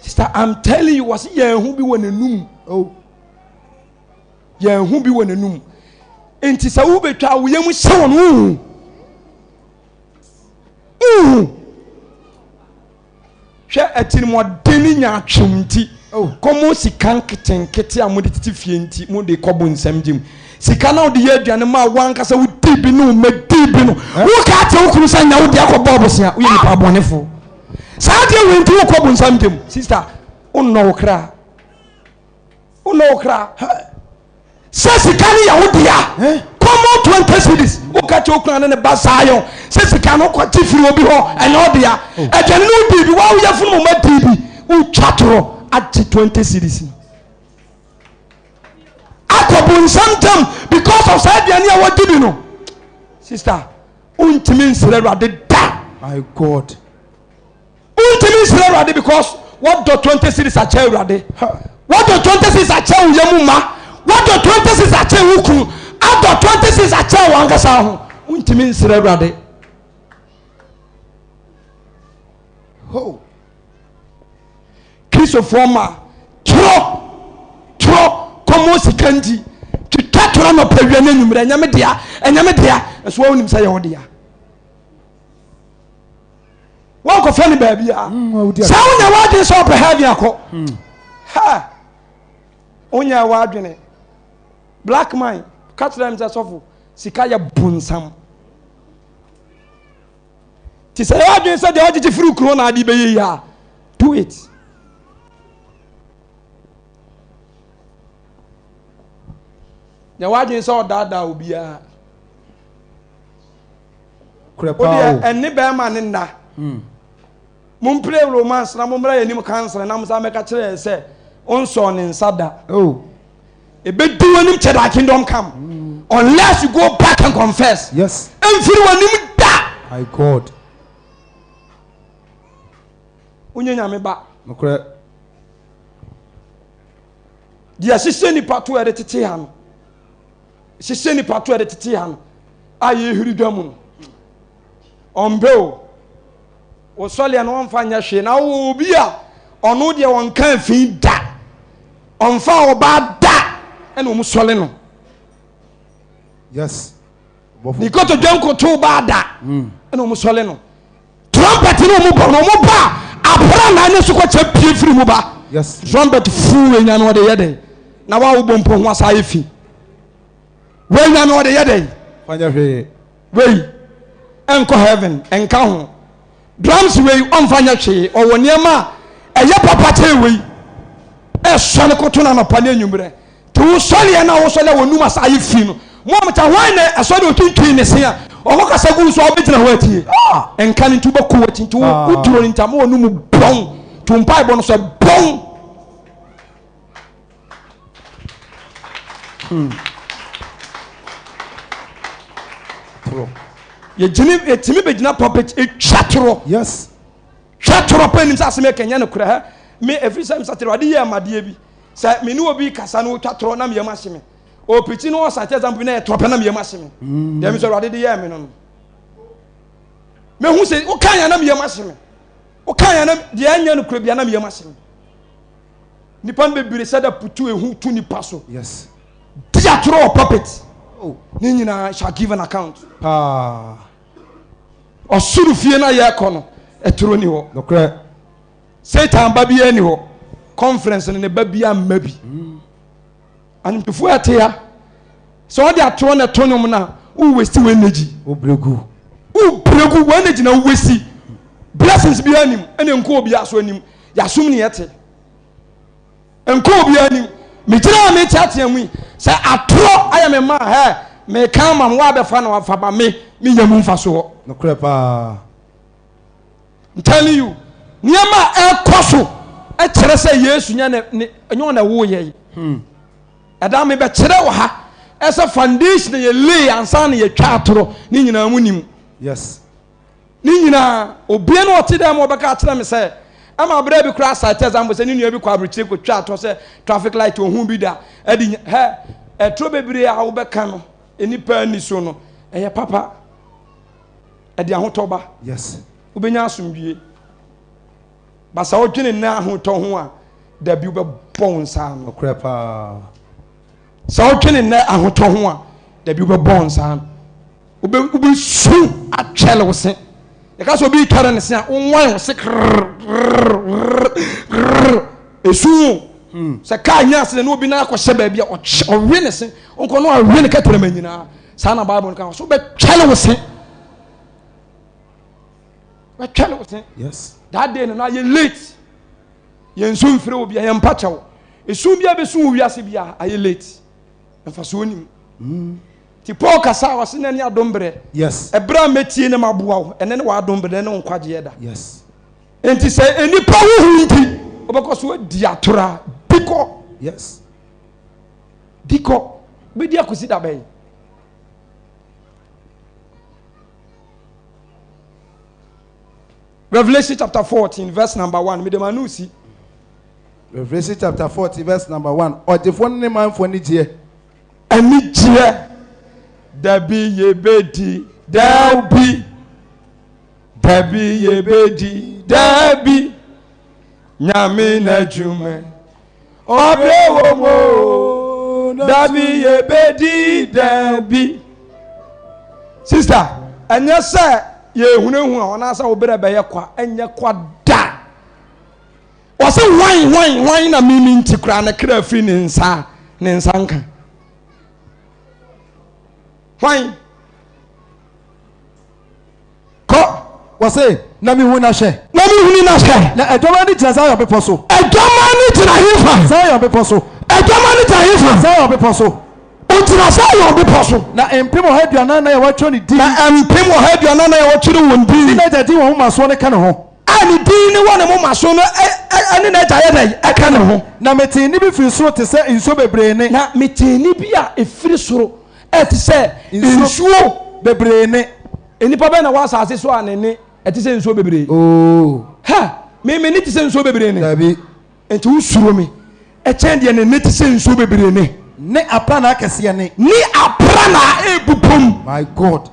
Sister, I'm telling you, wɔsi yɛn ho bi wɔ n'anum. Oh. Yɛn ho bi wɔ n'anum. Nti sɛ wobɛtwa wo yam hyɛ wɔn wohu. Wohu. Hwɛ atirimɔden ne nyaatwom nti. Oh. Kɔmɔ sika nketenkete a mode tete fie nti mode kɔbo nsɛm gye mu. Sika na wode yɛ aduane ma wankasa wodi bi ne wo mma di bi no. Woka akyerɛ wo kunu sɛ nya wode akɔbɔ abosea. Woyɛ nipa bɔnefo. Saa adeɛ wei nti wokɔ bonsam gyem. Sister, wonnɔ wo kra. Wonnɔ wo kra. Sɛ sika no yɛ wo dea. Common 20 cedis. Woka kyɛ okuna ne ne ba Zion sɛ sika no kɔgye firi obi hɔ ɛnyɛ wo dea. Oh. Aduane no wodii bi, wa woyɛ funu mu ma dii bi. Wotwa torɔ agye 20 cedis no. Akɔ bonsam gyem because of saa aduane a wɔdi bi no. Sister, wontumi nsrɛ Awurade da. My God. Wontumi nsrɛ Awurade because wɔdɔ 20 series akyɛ Awurade. Wɔdɔ 20 series akyɛ wo yam ma. Wɔdɔ 20 series akyɛ wo kunu. Adɔ 20 series akyɛ wɔn ankasa ho. Wontumi nsrɛ Awurade. Ho. Kristofoɔ ma torɔ torɔ kɔmɔ sika nti twitwa torɔ nɔpa wia ne anwummerɛ ɛnyɛ me dea ɛnyɛ me dea nso wɔn nim sɛ yɛ wo dea wɔnkɔfa ne baabi a mm, sɛ wonya w'adwene sɛ ɔpɛ heaven akɔ hmm. ha wonya w'adwene black man ka kyerɛ m sɛ sɔfo sika yɛ bonsam Nti sɛ yɛwɔ adwene sɛ deɛ ɔgyegye firi kuro na ade bɛyɛ yi a, do it. Yɛwɔ adwene sɛ ɔdaadaa obiara. Wodeɛ ɛne bɛrima ne nna. Hmm. Mompire romance na mommra yɛn anim kansere na mosan bɛka kyerɛ yɛn sɛ ɔnsɔɔ ne nsa da. Oh. Ɛbɛdi w'anim kyɛ thy kingdom come. Mm. Unless you go back and confess. Yes. Ɛmfiri w'anim da. My God. Wonyɛ nyame ba. Nokorɛ. Deɛ hyehyɛ nipa to ɛde tete ha no. Hyehyɛ nipa to ɛde tete ha no. A yɛhiri dwa mu no. Ɔmpɛ o. Wo sɔleɛ no ɔmfa nyɛ hwee na wowɔ obi a ɔno deɛ ɔnka fi da ɔmfa ɔbaa da ɛna ɔmu sɔle no. Yes. Ne kotodwe nkoto baa da hmm. ɛna ɔmu sɔle no. Trumpet ne ɔmu bɔ no ɔmu ba apra na ne so kɔkyɛ pie firi mu ba. Yes. Trumpet fuu enya no ɔde yɛ dɛn na wa wobɔ mpo ho asa ayɛ fi. Wei nya no ɔde yɛ dɛn? Fa nyɛ hwee. Wei ɛnkɔ heaven ɛnka ho. Drums wei ɔmfa nyɛ hwee ɔwɔ nneɛma a ɛyɛ papa kyɛn wei. Ɛsɔre koto no anɔpa ne anwummerɛ. Nti wosɔreɛ no a wosɔre a wɔnum asa ayɛ fi no. Mo a mota hwan na ɛsɔre ɔtwintwin ne se a ɔkɔ kasa gu so a wobɛgyina hɔ atie. Ɛnka no nti wobɛkɔ w'akyi nti woduro no nti ama wɔnum bɔn. To mpaebɔ no so ɛbɔn. Hmm. Torɔ. Yɛgyini yɛtumi bɛgyina pulpit etwa torɔ. Yes. Twa torɔ pɛ nim sɛ asɛm yɛ kɛnyɛ no korɛ hɛ. Me ɛfiri sɛ mesɛ torɔ ade yɛ amadeɛ bi. Sɛ me ne obi kasa no otwa torɔ na meyam ahye me. Ɔpirikyi no ɔsa kyɛ example bi na yɛ torɔ pɛ na meyam ahye me. Mm. Deɛ me sɛ awurade de yɛɛ me no no. Mehu sɛ woka yɛn na meyam ahye me. Woka yɛn na deɛ ɛnyɛ no korɛ bia na meyam ahye me. Nipa no bebree sɛ da putu ehu tu nipa so. Yes. Di atoro wɔ puppet. Oh. Ne nyinaa shall give an account. Paa. Ɔsoro fie na yɛkɔ no, ɛtoro ni hɔ. Nokorɛ. Satan ba biara ni hɔ. Conference no ne ba biara mma bi. Mm. Anwomtofoɔ ɛte ha. Sɛ ɔde atorɔ na ɛto nwom no a, wo waste wo energy. Wo bregu. Wo bregu, wo energy na wo waste. Blessings biara nim, ɛna nkɔ obiara so anim. Yɛasom ne yɛte. Nkɔ obiara anim. Megyina a meteatea mu yi, sɛ atorɔ ayɛ me ma a, hɛ, meka ama mo, woabɛfa na wafa ba me, menya mu mfasoɔ. Nokorɛ paa. I'm telling you, nneɛma a ɛkɔ so kyerɛ sɛ Yesu nyɛ ne ne nyɛ ɔna ɛwoo yɛn. Hmm. Ɛda mebɛkyerɛ wɔ ha ɛsɛ foundation yɛ lay ansa na yɛtwa atorɔ ne nyinaa mu nim. Yes. Ne nyinaa obia na ɔte dɛm ɔbɛka akyerɛ me sɛ ɛma berɛ bi koraa cite example sɛ ne nua bi kɔ aburokyire kɔtwa atorɔ sɛ traffic light ohun bi da ɛde hɛ ɛtoro bebree a wobɛka no nnipa ani so no ɛyɛ papa. Ɛde ahotɔ ba. Yes. Wobɛnya asomdwie. Ba sɛ wodwene nnɛ ahotɔ ho a, dabi wobɛbɔ wo nsa ano. Nokorɛ paa. Sɛ wodwene nnɛ ahotɔ ho a, dabi wobɛbɔ wo nsa ano. Wobɛsu atwɛle wo se. Yɛka sɛ obi retwɛre ne se a, wonwan wo se krrrr esu o. Hmm. Sɛ kaa nya ase na obi nan akɔhyɛ baabi a ɔwe ne se, ɔnkɔ no awe ne kɛtɛrɛma nyinaa. Saa na Bible no ka so bɛtwɛle wo se. Bɛtwɛle wo se. Yes. That day no na yɛ late. Yɛn nsu mfiri wo bia yɛn mpa kyɛw. Esu bia bɛsu wo wiase bia ayɛ late. Mfasoɔ nim. Mm. Ti Paul kasa a ɔse na ne adom berɛ. Yes. Ɛberɛ a mɛtie ne maboa wo ɛnɛ ne w'adom berɛ ne wo nkwagyeɛ da. Yes. Enti sɛ nnipa huhu nti wobɛkɔ so adi atoro a di kɔ. Yes. Di kɔ. Wobɛdi akɔsi da bɛn? Revelation chapter 14 verse number 1. Mede ma no si. Revelation chapter 14 verse number 1. Ɔgyefoɔ ne ne manfoɔ anigyeɛ. Anigyeɛ. Dabi yɛbɛdi dabi. Dabi yɛbɛdi dabi. Nyame n'adwuma. Ɔbrɛ wɔ mu o, dabi yɛbɛdi dabi. Sista, ɛnyɛ sɛ yɛhunahuna hɔ anaasɛ wo berɛ bɛyɛ kwa, ɛnyɛ kwa da. Wɔse hwan hwan hwan na mimi nti koraa ne kra firi ne nsa ne nsa nka. Hwan? Kɔ! Wɔse, na mehu na hwɛ. Na mehunu na hwɛ. Na adwaman no gyina Zion bepɔ so. Adwaman no gyina hefa? Zion bepɔ so. Adwaman no gyina hefa? Zion bepɔ so. Ogyina Zion bepɔ so. Na 144,000 a wɔatwerɛ ne din. Na 144,000 a wɔatwerɛ wɔn din. Ne n'agya din wɔ nwoma soɔ no ka ne ho. A ne din ne wɔ ne moma so no ne n'agya yɛ dɛn? Ɛka ne ho. Na metee nne bi firi soro te sɛ nsuo bebree nne. Na metee nne bi a ɛfiri soro ɛte sɛ nsuo bebree nne. Nnipa bɛn na wɔ asase so a ne nne ɛte sɛ nsuo bebree? Oo. Ha! Me me nne te sɛ nsuo bebree nne. Dabi. Nti wosuro me ɛkyɛn deɛ ne nne te sɛ nsuo bebree nne. Ne aprannaa kɛseɛ nne. Ne aprannaa ɛrebobom. My God.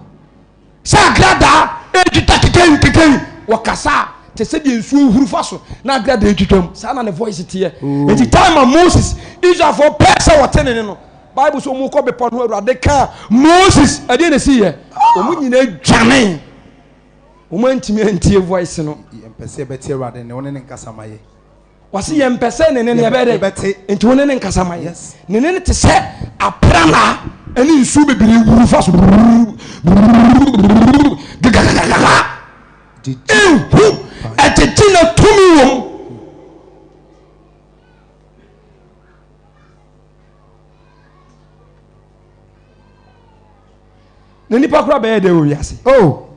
Sɛ agradaa ɛretwitwa kekei kekei. Wɔkasa a te sɛ deɛ nsuo huru fa so na agradaa retwitwa mu. Saa na ne voice teɛ. Nti time a Moses, Israelfoɔ pɛɛ sɛ wɔte ne nne no, Bible sɛ wɔn kɔ bepɔ no Awurade kaa Moses ɛdeɛ na ɛsi yɛ wɔn nyinaa dwane wɔn antumi antie voice no. Yɛmpɛ sɛ yɛbɛte Awurade ne wo ne ne nkasa ma yɛ. Wɔsi yɛmpɛ sɛ ne ne ne yɛbɛyɛ dɛ nti wo ne ne nkasa ma yɛ ne ne ne te sɛ aprana ɛne nsuo bebree wuru fa so gagagagaga ehu ɛgyegye na tumi wɔ mu. Na nipa kora bɛyɛ dɛ wɔ wiase. Oh.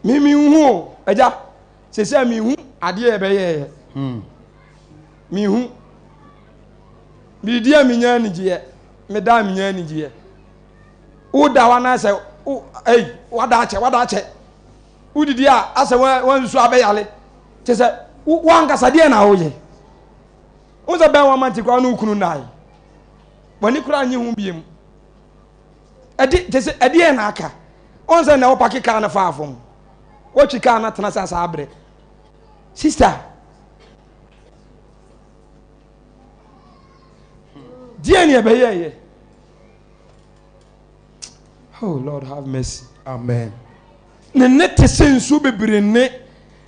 Mi mi hu o, ɛgya, sese mi hu adeɛ yɛ bɛyɛ yɛ. Hmm. Mi hu. Mi di a mi nya anigyeɛ, mi da a mi nya anigyeɛ. Wo da wa na sɛ, wo, ei, wada akyɛ, wada akyɛ. Wodidi a asɛ wansu abɛyale. Kyɛ sɛ wankasa deɛ na woyɛ. Wo sɛ bɛn wama nti koraa ne wo kunu nnae. W'ani koraa nye ho biem. Ɛde kyɛ sɛ ɛdeɛ na aka. Wɔn sɛ na wɔpake kaa no faa fam. Wɔtwi kaa no atena sɛ saa berɛ. Sister, deɛ ne ɛbɛyɛɛyɛ. Oh Lord have mercy. Amen. Ne nne te sɛ nsuo bebree nne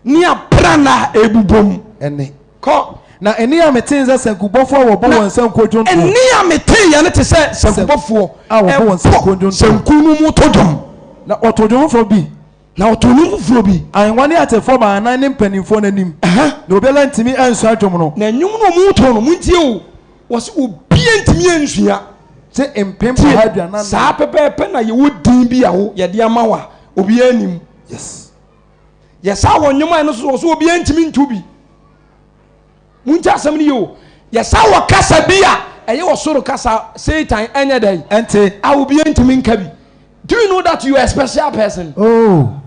ne aprannaa a ɛrebobom. Ɛnne. Kɔ. Na ɛnne a metee sɛ sankubɔfoɔ a wɔbɔ wɔn sankuo dwontoɔ. Ɛnne a meteeɛ no te sɛ sankubɔfoɔ a wɔbɔ wɔn sankuo dwontoɔ. Sanku no mu to dwom. Na wɔtoo dwom foforɔ bi. Na wɔtoo nnwom foforɔ bi. Ahengua ne atefoɔ baanan ne mpanimfoɔ no anim. Na obiara ntumi ansua dwom no. Na nnwom no a wɔtoo no, montie o, wɔse obiara ntumi ansua. Gye 144,000. Saa pɛpɛɛpɛ na yɛwɔ din bi a wo yɛde ama wo a obiara nnim. Yes. Yɛsa wɔ nnwom a ɛno so wɔ so obiara ntumi nto bi. Monti asɛm no yie o. Yɛsa wɔ kasa bi a ɛyɛ ɔsoro kasa Satan ɛnyɛ dɛn? Ɛnte. A obiara ntumi nka bi. Do you know that you are a special person? Oh.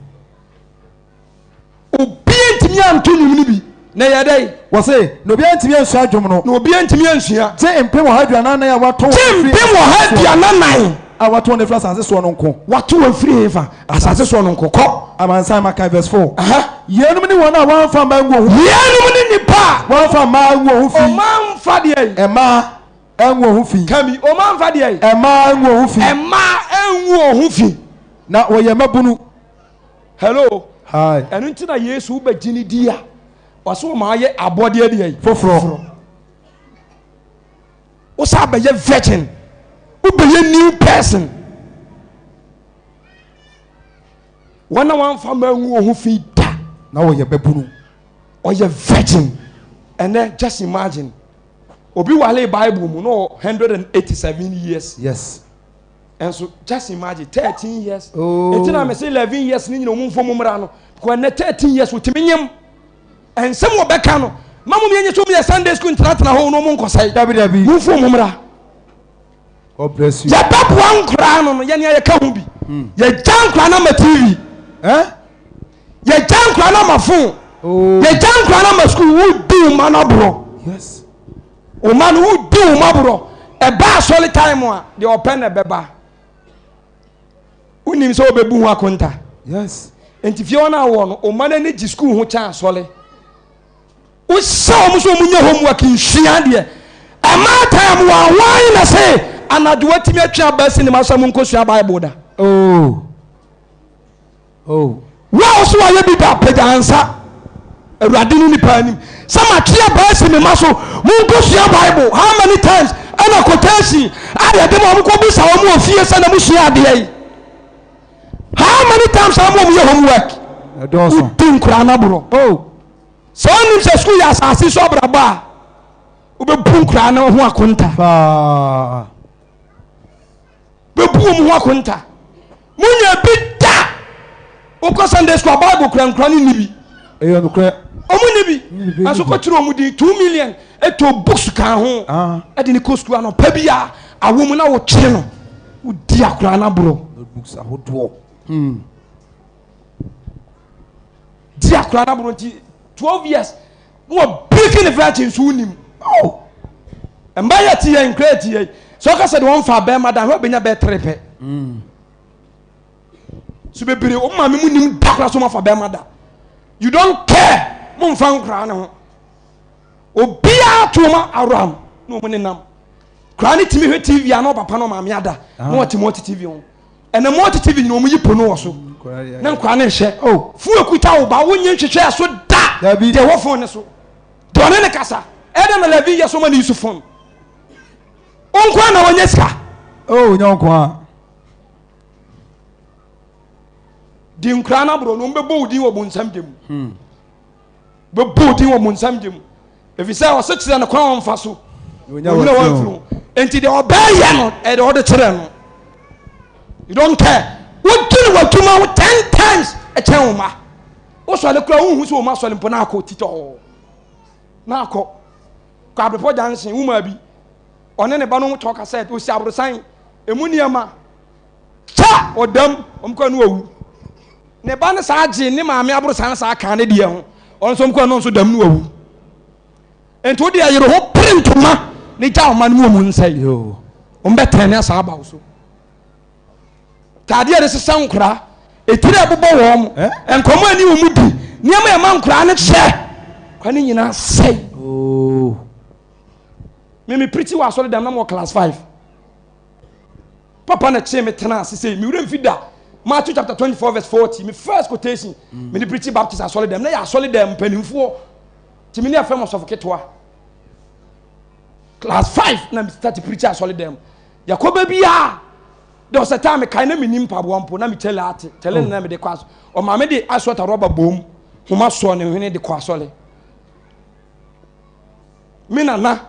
Obiara ntumi anto nnwom no bi. Na ɛyɛ dɛn? Wɔse, na obiara ntumi ansua dwom no. Na obiara ntumi ansua. Gye 144,000 a wɔato wɔn Gye afiri 144,000. A wɔato wɔn afiri asase soɔ no nko. Wɔato wɔn afiri hefa? Asase soɔ no nko. Kɔ. Amansan Mmakan verse 4. Aha. Yeinom ne wɔn a wɔamfa mmaa angu wɔn ho fi. Yeinom ne nnipa a. Wɔamfa mmaa angu wɔn ho fi. Wɔamfa deɛ. Mmaa angu wɔn ho fi. Ka bi. Wɔamfa deɛ. Mmaa angu wɔn ho fi. Mmaa angu wɔn ho fi. Na wɔyɛ mmabunu. Hello. Hi. Ɛno nti na Yesu wobɛgye ne di a, ɔsɛ wɔn ayɛ abɔdeɛ deɛ yi. Foforɔ. Wosa abɛyɛ virgin. Wobɛyɛ new person. Wɔn a wɔamfa mma angu wɔn ho fi da. Na wɔyɛ babunu. Ɔyɛ virgin. Ɛnɛ just imagine. Obi wale Bible mu na ɔwɔ 187 years. Yes. Ɛnso just imagine 13 years. Oh. Eti na mese 11 years ne nyina ɔmo nfo mo mmra no. Because ɛnɛ 13 years otumi nyem. Ɛnsɛm wɔbɛka no. Ma mo yɛnyɛ sɛ ɔmo yɛ Sunday school ntenatena hɔ na ɔmo nkɔsɛe. Dabi dabi. Mo nfo mo mmra. God bless you. Yɛbɛboa nkoraa no no yɛne yɛka ho bi. Yɛgya nkoraa no ama TV. Eh? Yɛgya nkoraa no ama phone. Oh. Yɛgya nkoraa no ama school. Wodi wo mma no aborɔ. Yes. Wo mma no wodi wo mma borɔ. Ɛba asɔre time a deɛ ɔpɛ na ɛbɛba. Wonim sɛ wobɛbu ho akonta. Yes. Nti fie hɔ no a wɔ no, wo mma no ani gye school ho kyɛn asɔre. Wohyɛ wɔn sɛ wɔn nyɛ homework nsua adeɛ. Ɛmaa time wɔn hwan na se anadwo watumi atwe aba cinema sɛ mo nkɔsua Bible da. Oh. Oh. Wo a wosɛ wayɛ bi da pagya nsa Awurade ne nipa anim sɛ matwe aba asi me ma so monkɔsua Bible. How many times ɛna quotation a yɛde ma wɔn kɔbisa wɔn wɔ fie sɛ na mosua adeɛ yi. How many times a wɔn yɛ homework? Ɛdɔɔso. Wodi nkoraa no aborɔ. Oh. Sɛ wonim sɛ sukuu yɛ asase so abrabɔ a, wobɛbu nkoraa no ho akonta. Paa. Bɛbu wɔn ho akonta. Munya bi da. Wokɔ Sunday school a Bible kura nkora no nni bi. Ɛyɛ nokorɛ. Wɔn nni bi. Nanso kɔkyerɛ wɔn din 2 million ɛtɔ books ka ho. Ah. Ɛde ne kɔ sukuu anɔpa bi a awɔ mu na wɔkyere no. Wodi akora no aborɔ. Notebooks ahodoɔ. Di akora no aborɔ nti 12 years na wɔ breaking ne virgin so wonim. Oh. Mba yɛ ti yɛ nkura ti yɛ sɛ ɔka sɛ de wɔn fa bɛrima da hwɛ bɛnya bɛɛ tere pɛ. So bebree wɔn maame mu nim da kora so wɔn afa bɛrima da. You don't care mo nfa nkura ne ho. Obiara to wɔn around na wɔn nenam. Kura ne timi hwɛ TV a na ɔpapa na ɔmaame ada na ɔte mu ɔte TV ho. Ɛna mu ɔte TV nyina wɔn yi pono wɔ so. Ne nkura ne nhyɛ. Oh. Fu ekuta wo ba wonye nhwehwɛ so da. Dabi. Deɛ ɛwɔ phone ne so. Deɛ ɔne ne kasa. Ɛdɛ na 11 years ɔma ne yi so phone. Nkoa na wɔnyɛ sika. Oh, nyɛ nko a. Di nkura no aborɔ no wɔbɛbɔ wo din wɔ bonsam gye mu. Bɛbɔ wo din wɔ bonsam gye mu. Ɛfiri sɛ ɔse kyerɛ no kwan ɔmfa so. Onyina Onyina wɔmfiri ho. Enti deɛ ɔbɛyɛ no ɛdeɛ ɔde kyerɛ no. You don't care. Wodwene w'adwuma ho 10 times ɛkyɛn wo ma. Wosɔre kora wohu sɛ wo ma sɔre mpo na akɔ titɔɔ. Na akɔ. Kɔ Abrepɔ junction wo maa bi. Ɔne ne ba no tɔ kasɛt osi aborosan emu nneɛma. Kyɛ ɔdam wɔn kɔ no wawu. Ne ba no saa gye ne maame aborosan saa kan ne deɛ ho. Ɔno nso wɔn kɔ no nso dam no wawu. Nti wo deɛ yere ho pere ntoma ne gya ɔma no mu wɔn nsa yi. Yo. Wɔn bɛ tɛn ne asa aba wo so. Taadeɛ de sesa nkora, etiri a ɛbobɔ wɔn mo, Eh? nkɔmɔ ani wɔn mu di, nneɛma a ɛma nkora no kyɛ, nkora no nyinaa sɛe. Oh. Me preach wɔ asɔre dɛm na mo wɔ class 5. Papa na kyee me tena ase sɛ me wura mfi da. Matthew chapter 24 verse 40, me first quotation. Me de preach Baptist asɔre dɛm na yɛ asɔre dɛm mpanimfoɔ. Ti me ne afɛm ɔsɔfo ketewa. Class 5 na me start preach asɔre dɛm. Yɛkɔ baabi a there was a time mekae na menni mpaboa mpo na mekyɛ ate tɛlɛ ne na mede kɔ aso ɔma me de asɔta rɔba bom homa sɔɔ ne hwene de kɔ asɔre me nana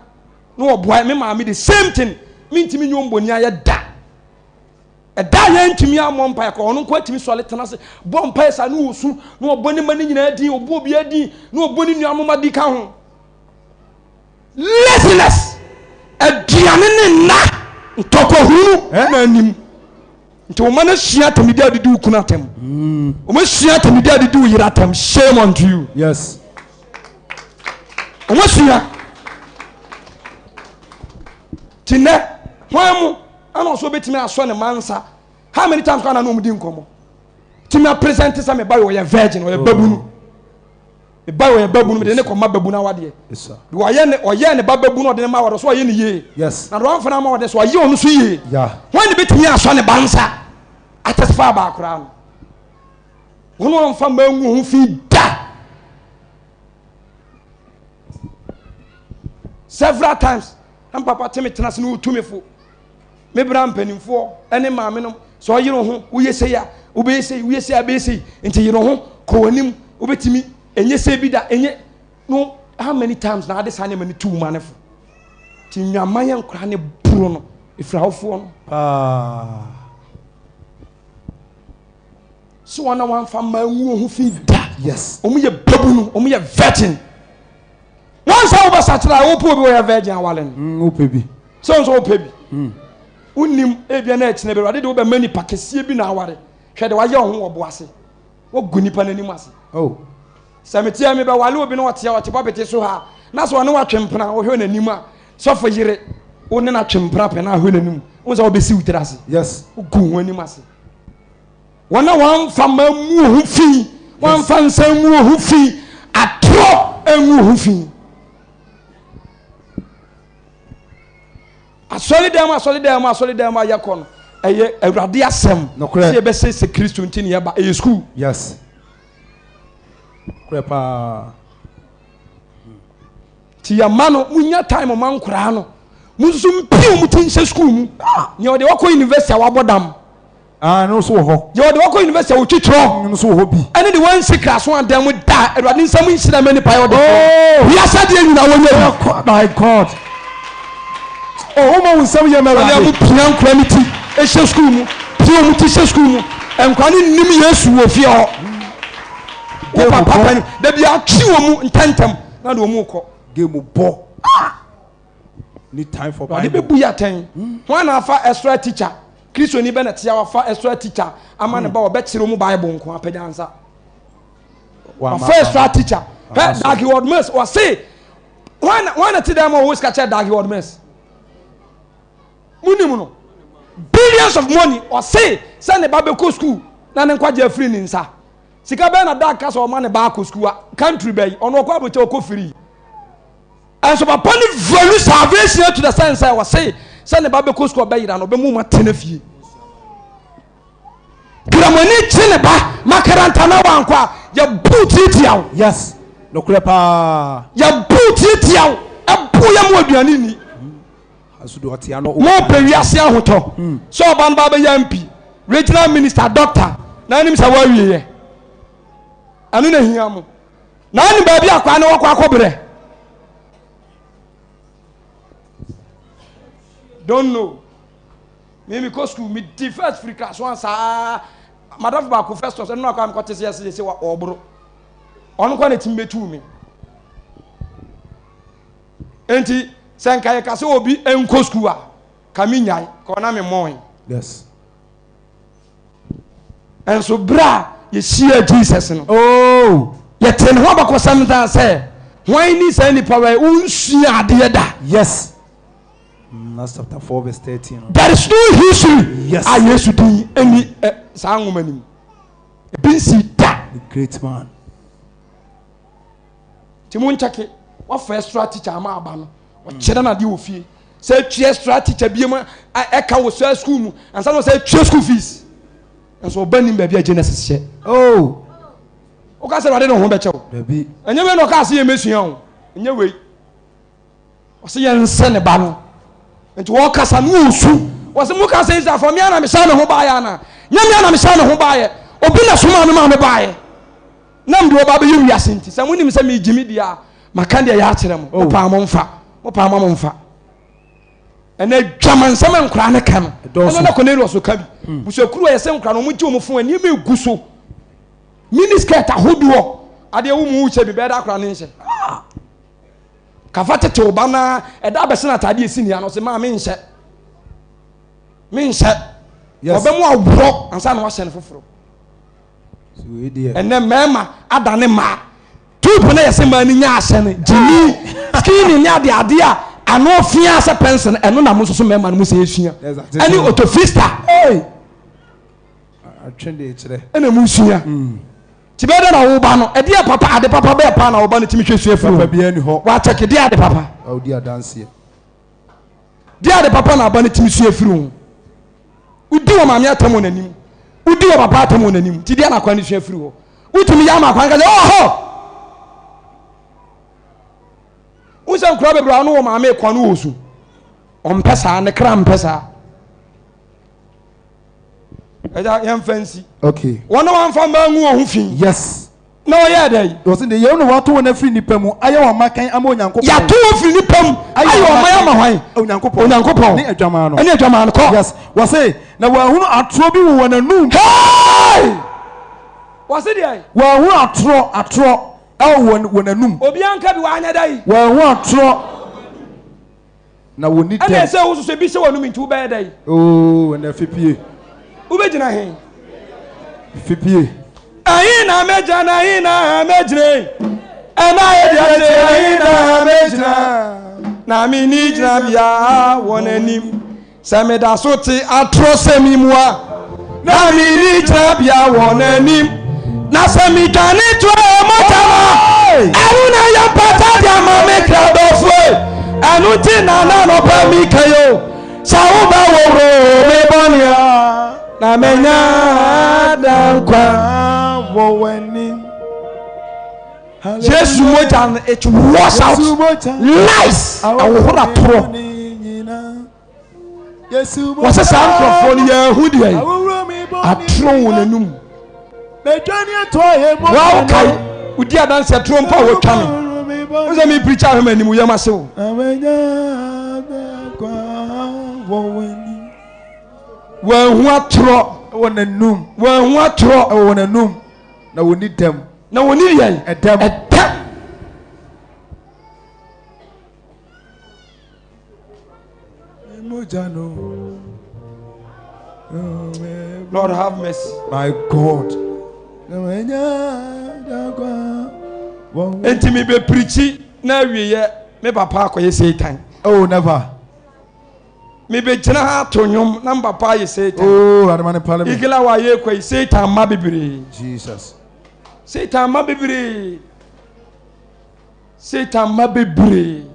na ɔboa me maame the same thing mentumi nyɛ ɔmbɔni ayɛ da ɛda a yɛntumi ammɔ mpaeɛ kɔ ɔno nko atumi sɔre tena ase bɔ mpaeɛ saa ne ɔsu na ɔbɔ ne ma no nyinaa din ɔbɔ obiara din na ɔbɔ ne nuamoma di ka ho. Laziness, aduane ne nna ntɔkwahunu Eh? na anim nti wɔn no sua atamidi a didi wo kunu atam, wɔn sua atamidi a didi wo yere atam. Shame unto you. Wɔn sua ti nɛ hwan mu ɛna ɔso obetumi asɔ ne ma nsa? How many times kwan na na wɔn di nkɔmɔ tumi a present sɛ me ba yɛ ɔyɛ virgin, ɔyɛ babunu, me ba yɛ ɔyɛ babunu, mede ne kɔ ma babunu awadeɛ. Yes, sir. De ɔyɛ ne ɔyɛ ne ba babunu, ɔde ne ma awadeɛ so ɔyɛ ne yie na de wɔn ama ɔde so ɔyɛ ɔno so yie. Wɔn ne betumi asɔ ne ba nsa atɛsifa abaakora no wɔn a wɔnfa mma ngu ho fi da. Several times na papa te me tena ase na otu me fo, me bra mpanimfoɔ ne maame nom sɛ ɔyere ho woyɛ sei a wobɛyɛ sei, woyɛ sei a wobɛyɛ sei, nti yere ho kɔ w'anim wobɛtumi ɛnyɛ sei bi da ɛnyɛ no. How many times na ade saa nneɛma no tu wo ma ne fo nti nnwaman yɛ nkora ne boro no ɛfiri awofoɔ no Paa. sɛ wɔn a wɔamfa mma ngu ho fi da. Wɔn yɛ babu no, wɔn yɛ virgin. Wɔn nsa wobɛsakyera a wopɛ obi wɔyɛ virgin awale no. Wopɛ bi. Sɛ wɔn nso wopɛ bi. Wonim ebia na ɛkyinɛ bi Awurade de wobɛma nipa kɛseɛ bi na aware. Hwɛ de wayɛ wo ho wɔ bo ase. Wogu nipa n'anim ase. Oh. Sɛ meteɛ mebɛwale obi na ɔteɛ ɔte bɔpete so ha na sɛ ɔne watwe mpena wohwɛ n'anim a sɔfo yere wo ne n'atwe mpena pɛ na ahwɛ n'anim wo sɛ wobɛsi wo tiri ase. Wogu ho anim ase. Wɔn a wɔamfa mma ngu ho fi, wɔamfa nsa ngu ho fi, atorɔ. Ɛngu ho fi. Asɔredan mu asɔredan mu asɔredan mu a yɛkɔ no ɛyɛ Awurade asɛm. Nokorɛ. Sɛ yɛbɛsɛ sɛ Kristo nti ne yɛba ɛyɛ sukuu. Yes. Nokorɛ paa. Nti yɛma no munya time ma nkoraa no. Mo nso mpia wɔn ti nhyɛ sukuu mu. Ah. Nea ɔde wakɔ university a wabɔ dam. Ah, ɛno nso wɔ hɔ. Deɛ ɔde wakɔ university a wɔtwi twerɛ. Ɛno nso wɔ hɔ bi. Ɛne de wɔnsi kraso adan mu da Awurade nsɛm nhyira ma nipa yɛ ɔde. Oh. Wiase adeɛ nyinaa wɔnyɛ bi. Oh my God. Oh, woma wo nsɛm yɛ mɛwurade. Ɔde mo pia nkora ne ti hyɛ sukuu mu. Pia wɔn ti hyɛ sukuu mu. Nkora ne nim Yesu wɔ fie hɔ. Wo papa pɛn dabi atwi wɔn mu ntɛntɛm na de wɔn kɔ. Game bɔ. Ah! Need time for Bible. Ɔde bɛbu yɛ atɛn. Wɔn na afa extra teacher. Kristoni bɛ na tia wafa extra teacher ama ne ba ɔbɛkyerɛ mu Bible nko apagya nsa. Wafa extra teacher. Hɛ Dag Heward-Mills ɔse wɔn na ti dɛm ma ɔwɔ sika kyɛ Dag Heward-Mills. Munim no billions of money ɔse sɛ ne ba bɛkɔ school na ne nkwagye afiri ne nsa. Sika bɛn na Dag ka sɛ ɔma ne ba akɔ school a country bɛyi ɔno ɔkɔ aburokyɛ ɔkɔ free. Nso papa no value salvation to the sense sɛ ɔse sɛ ne ba bɛkɔ sukuu ɔbɛyera no ɔbɛmu ma tena fie. Kramoni kye ne ba makaranta na wankɔ a yɛbu tiatia wo. Yes, nokorɛ paa. Yɛbu tiatia wo, ɛbu yɛ mu aduane ni. Mopɛ wiase ahotɔ hmm. sɛ ɔba no ba bɛyɛ MP, regional minister, doctor na anim sɛ woawieɛ. Ɛno na hia mo. Na ɔnim baabi a kwaa no wɔkɔ akɔbrɛ. Don't know. Me me kɔ school me di first free class one saa. Madamfo baako Festus ɛno akɔ amekɔ te sɛ yɛsɛ sɛ ɔboro. Ɔno kɔ na timi betu me. Enti sɛ nka yɛka sɛ obi nkɔ school a ka me nyae ka ɔna me mɔe. Yes. Nso berɛ a yɛhyiaa Jesus no, oh. yɛtee ne ho abakɔsɛm daa sɛ, hwan ni saa nipa wei, wonsua adeɛ da. Yes. Mm, Acts chapter 4 verse 13. There is no history yes. a Yesu din ɛni eh, saa nwoma no mu. Ebi nsi da. The great man. Nti mo nkyɛke, wafa extra teacher ama aba no, ɔkyerɛ no adeɛ wɔ fie. Sɛ atua extra teacher bie mu ɛka wɔ sɛ school mu, ansa na sɛ atua school fees. Nso ɔba nim baabi a Genesis hyɛ. Oh. Woka sɛ Awurade ne ho bɛkyɛ wo. Dabi. Ɛnyɛ wei na ɔkaa sɛ yɛmmɛsua o. Ɛnyɛ wei. Ɔsɛ yɛnsɛ ne ba no. Nti wɔkasa no wɔsu. Wɔsɛ mo ka sɛ Israelfoɔ me ana mehyɛ me ho baeɛ ana? Nyɛ me ana mehyɛ me ho baeɛ. Obi na somaa me maa me baeɛ. Na mede ɔba bɛyɛ wiase nti sɛ monim sɛ megye me di a maka deɛ yɛ akyerɛ mo. Oh. Mopaa mo mfa. Mopaa mo momfa. Ɛnɛ dwamansɛm nkora ne ka no. Ɛno na Cornelius ka bi. Hmm. Busuakuru a yɛsɛ nkora no wɔn gye wɔn fon nneɛma egu so. Mini skirt ahodoɔ. Adeɛ wo mu wohyɛ bi bɛyɛ da akora ne nhyɛ. Ah! Kafa tete wo ba na ɛda abɛsɛn ataade esi nea no sɛ maa menhyɛ. Menhyɛ. Ɔbɛmu aworɔ ansa na wahyɛ no foforɔ. Ɛnɛ mmarima adane mmaa. Tuupu no yɛ sɛ mmaa no nya ahyɛ no gyimi skinny ne ade ade a ano fia sɛ pɛnsen ɛno na mo nso so mmarima no mo sɛ esua ɛne otofista. Ɛna mo sua. Mm. Ti bɛyɛ dɛ na wo ba no ɛdeɛ papa ade papa bɛyɛ paa na wo ba no tumi hwɛ sua firi hɔ. Wakyɛke deɛ ade papa. Deɛ ade papa na aba no tumi sua firi ho. Wodi wɔ maame atam wɔ n'anim. Wodi wɔ papa atam wɔ n'anim. Nti deɛ na akwan no sua firi hɔ. Wotumi yɛ ama akwan ka sɛ ɔhɔ. Wo sɛ nkura bebree a ɔno wɔ maame kwan no wɔ su. Ɔmpɛ saa, ne kra mpɛ saa. Ɛgya yɛmfa nsi. Okay. Wɔn a wɔamfa mma angu wɔn ho fi. Yes. Na ɔyɛɛ dɛn? Ɔse deɛ yei na wɔato wɔn afiri nnipa mu ayɛ wɔn mmakan ama Onyankopɔn. Yɛato wɔn firi nnipa mu ayɛ wɔn mman ama hwan? Onyankopɔn. Onyankopɔn. Ne adwamaa no. Ɛne adwamaa no kɔ. Yes. Wɔse na wɔahunu atorɔ bi wɔ wɔn anum. Hey! Wɔse deɛ? Wɔahunu atorɔ, atorɔ ɛwɔ wɔn wɔn anum. Obiara nka bi wɔanyɛ dɛn? Wɔahunu atorɔ. Na wɔnni dɛm. Ɛna ɛsɛ wo soso ebi hyɛ w'anum nti wobɛyɛ dɛn? Oo, ɛna fipie. Wobɛgyina he? Fipie. Ahe na mɛgyina na ahe na mɛgyina ɛna yɛ deɛ kyɛ ahe na mɛgyina na menni gyinabea wɔ n'anim sɛ meda so te atorɔsɛm yi mu a na menni gyinabea wɔ n'anim na sɛ medwane to a mogya ma ɛno na yɛ mpa. Ɛno nti na na anɔpa meka yi o, sɛ wobɛwoworo me bɔne a, na manya daa nkwa. Wɔ w'anim. Yesu mogya no, it wash out lies, ɛhohoro atorɔ. Wɔsɛ saa nkurɔfoɔ no yɛahu deɛ atorɔ wɔ n'anum. Wɔn kae wodi adanse atorɔ mpo a wɔtwa me. Wo sɛ me pirikyi ahwɛ m'anim yam ase o. Wɔahu atorɔ wɔ n'anum. Wɔahu atorɔ wɔ n'anum na wɔni dɛm. Na wɔni yɛn ɛdɛm. Ɛdɛm. Lord have mercy. My God. Enti mi bɛ pirikyi na awieɛ me papa akɔyɛ Satan. Oh never. Mi bɛ gyina ha ato nnwom na me papa ayɛ Satan. Oh adamani pale mi. Igila wa yɛ kɔ yi Satan ma bebree. Jesus. Satan ma bebree. Satan mma bebree.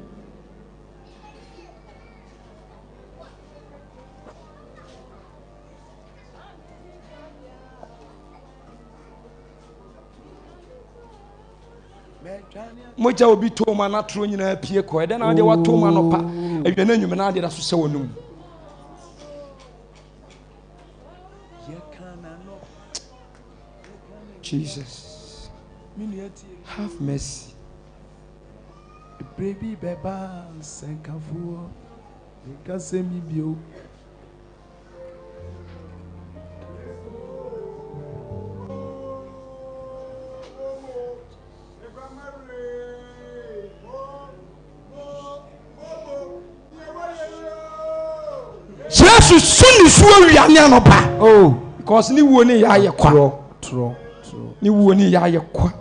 Mogya obi too ma n'atoro nyinaa pie kɔ ɛdɛn na adeɛ wato ma anɔpa awia no anwummerɛ na adeɛ da so hyɛ wɔn mu. Jesus, have mercy. Ebere bi bɛba nsɛnkafoɔ nkasa mi bio. Yesu su nisuo awia ne anɔpa. Oh. Because ne wuo ne yɛ ayɛ kwa. Ne wuo ne yɛ ayɛ kwa.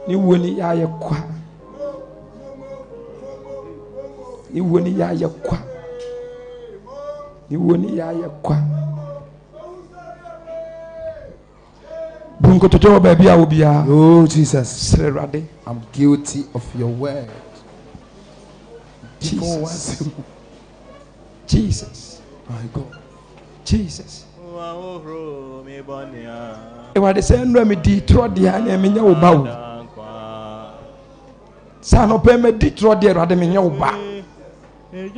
Ne wuo ne yɛ ayɛ kwa. Ne wuo ne yɛ ayɛ kwa. Ne wuo ne yɛ ayɛ kwa. Bu nkotodwe wɔ baabi a wɔ biara. Oh Jesus. Srɛ Awurade. I'm guilty of your word. Jesus. Jesus. My God. Jesus. Awurade sɛ nnura mi di torɔ deɛ a na menyɛ wo ba o. Sɛ anɔpɛ ma di torɔ deɛ Awurade menyɛ wo ba. Ne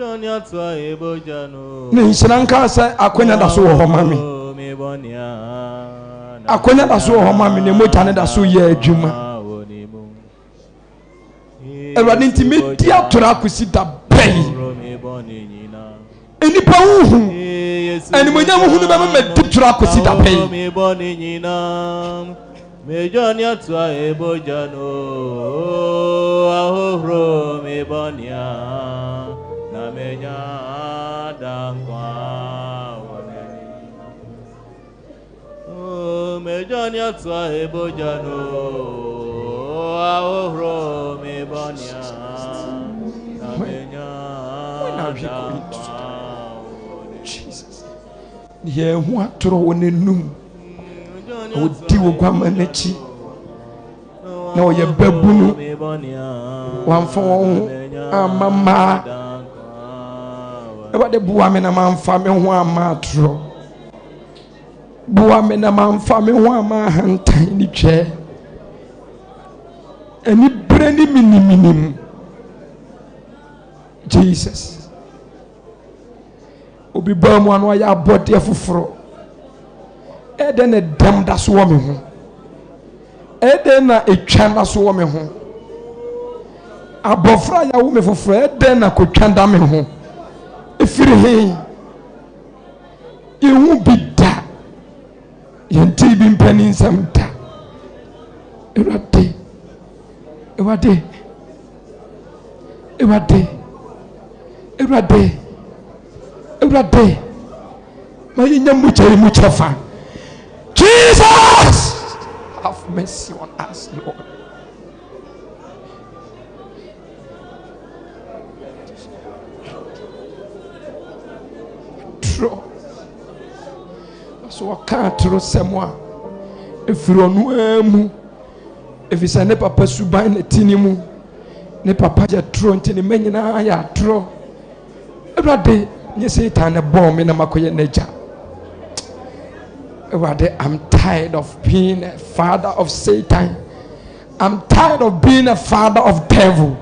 nhyira nka sɛ akwanya da so wɔ hɔ ma me. Akwanya da so wɔ hɔ ma me ne mogya ne da so yɛ adwuma. Awurade nti medi atoro akosi da bɛn? Nnipa huhu animonyam hunu bɛma madi toro akosi da bɛn? Mejani atwa eboja no ahohoro me bɔnea na menya dankwa wɔ n'anim. Mejani atwa eboja no ahohoro me bɔnea na menya dankwa wɔ n'anim. Jesus. Yɛn ho atorɔ wɔ n'anum. Na ɔdi oguamma no akyi na ɔyɛ babunu wamfa wɔn ho amma mmaa Awurade boa me na mamfa me ho amma atorɔ boa me na mamfa me ho amma ahantan ne twɛ anibere ne miniminim Jesus Obi baa mu ano ayɛ abɔdeɛ foforɔ. Ɛdɛn na ɛdɛm da so wɔ me ho? Ɛdɛn na etwa da so wɔ me ho? Abɔfra a yɛawo me foforɔ, ɛdɛn na kotwa da me ho? Ɛfiri he? Yɛhu bi da. Yɛntee bi mpanin nsɛm da. Awurade, Awurade. Awurade, Awurade, Awurade, ma yɛnya mogya yi mu kyɛfa. Jesus, have mercy on us, Lord. Toro. So wɔka atorosɛm a ɛfiri ɔno ara mu ɛfiri sɛ ne papa suban na ti ne mu. Ne papa yɛ torɔ nti ne mma nyinaa yɛ atorɔ. Awurade nye Satan na bɔɔ me na makɔyɛ n'agya. Awurade, I'm tired of being a father of Satan. I'm tired of being a father of devil.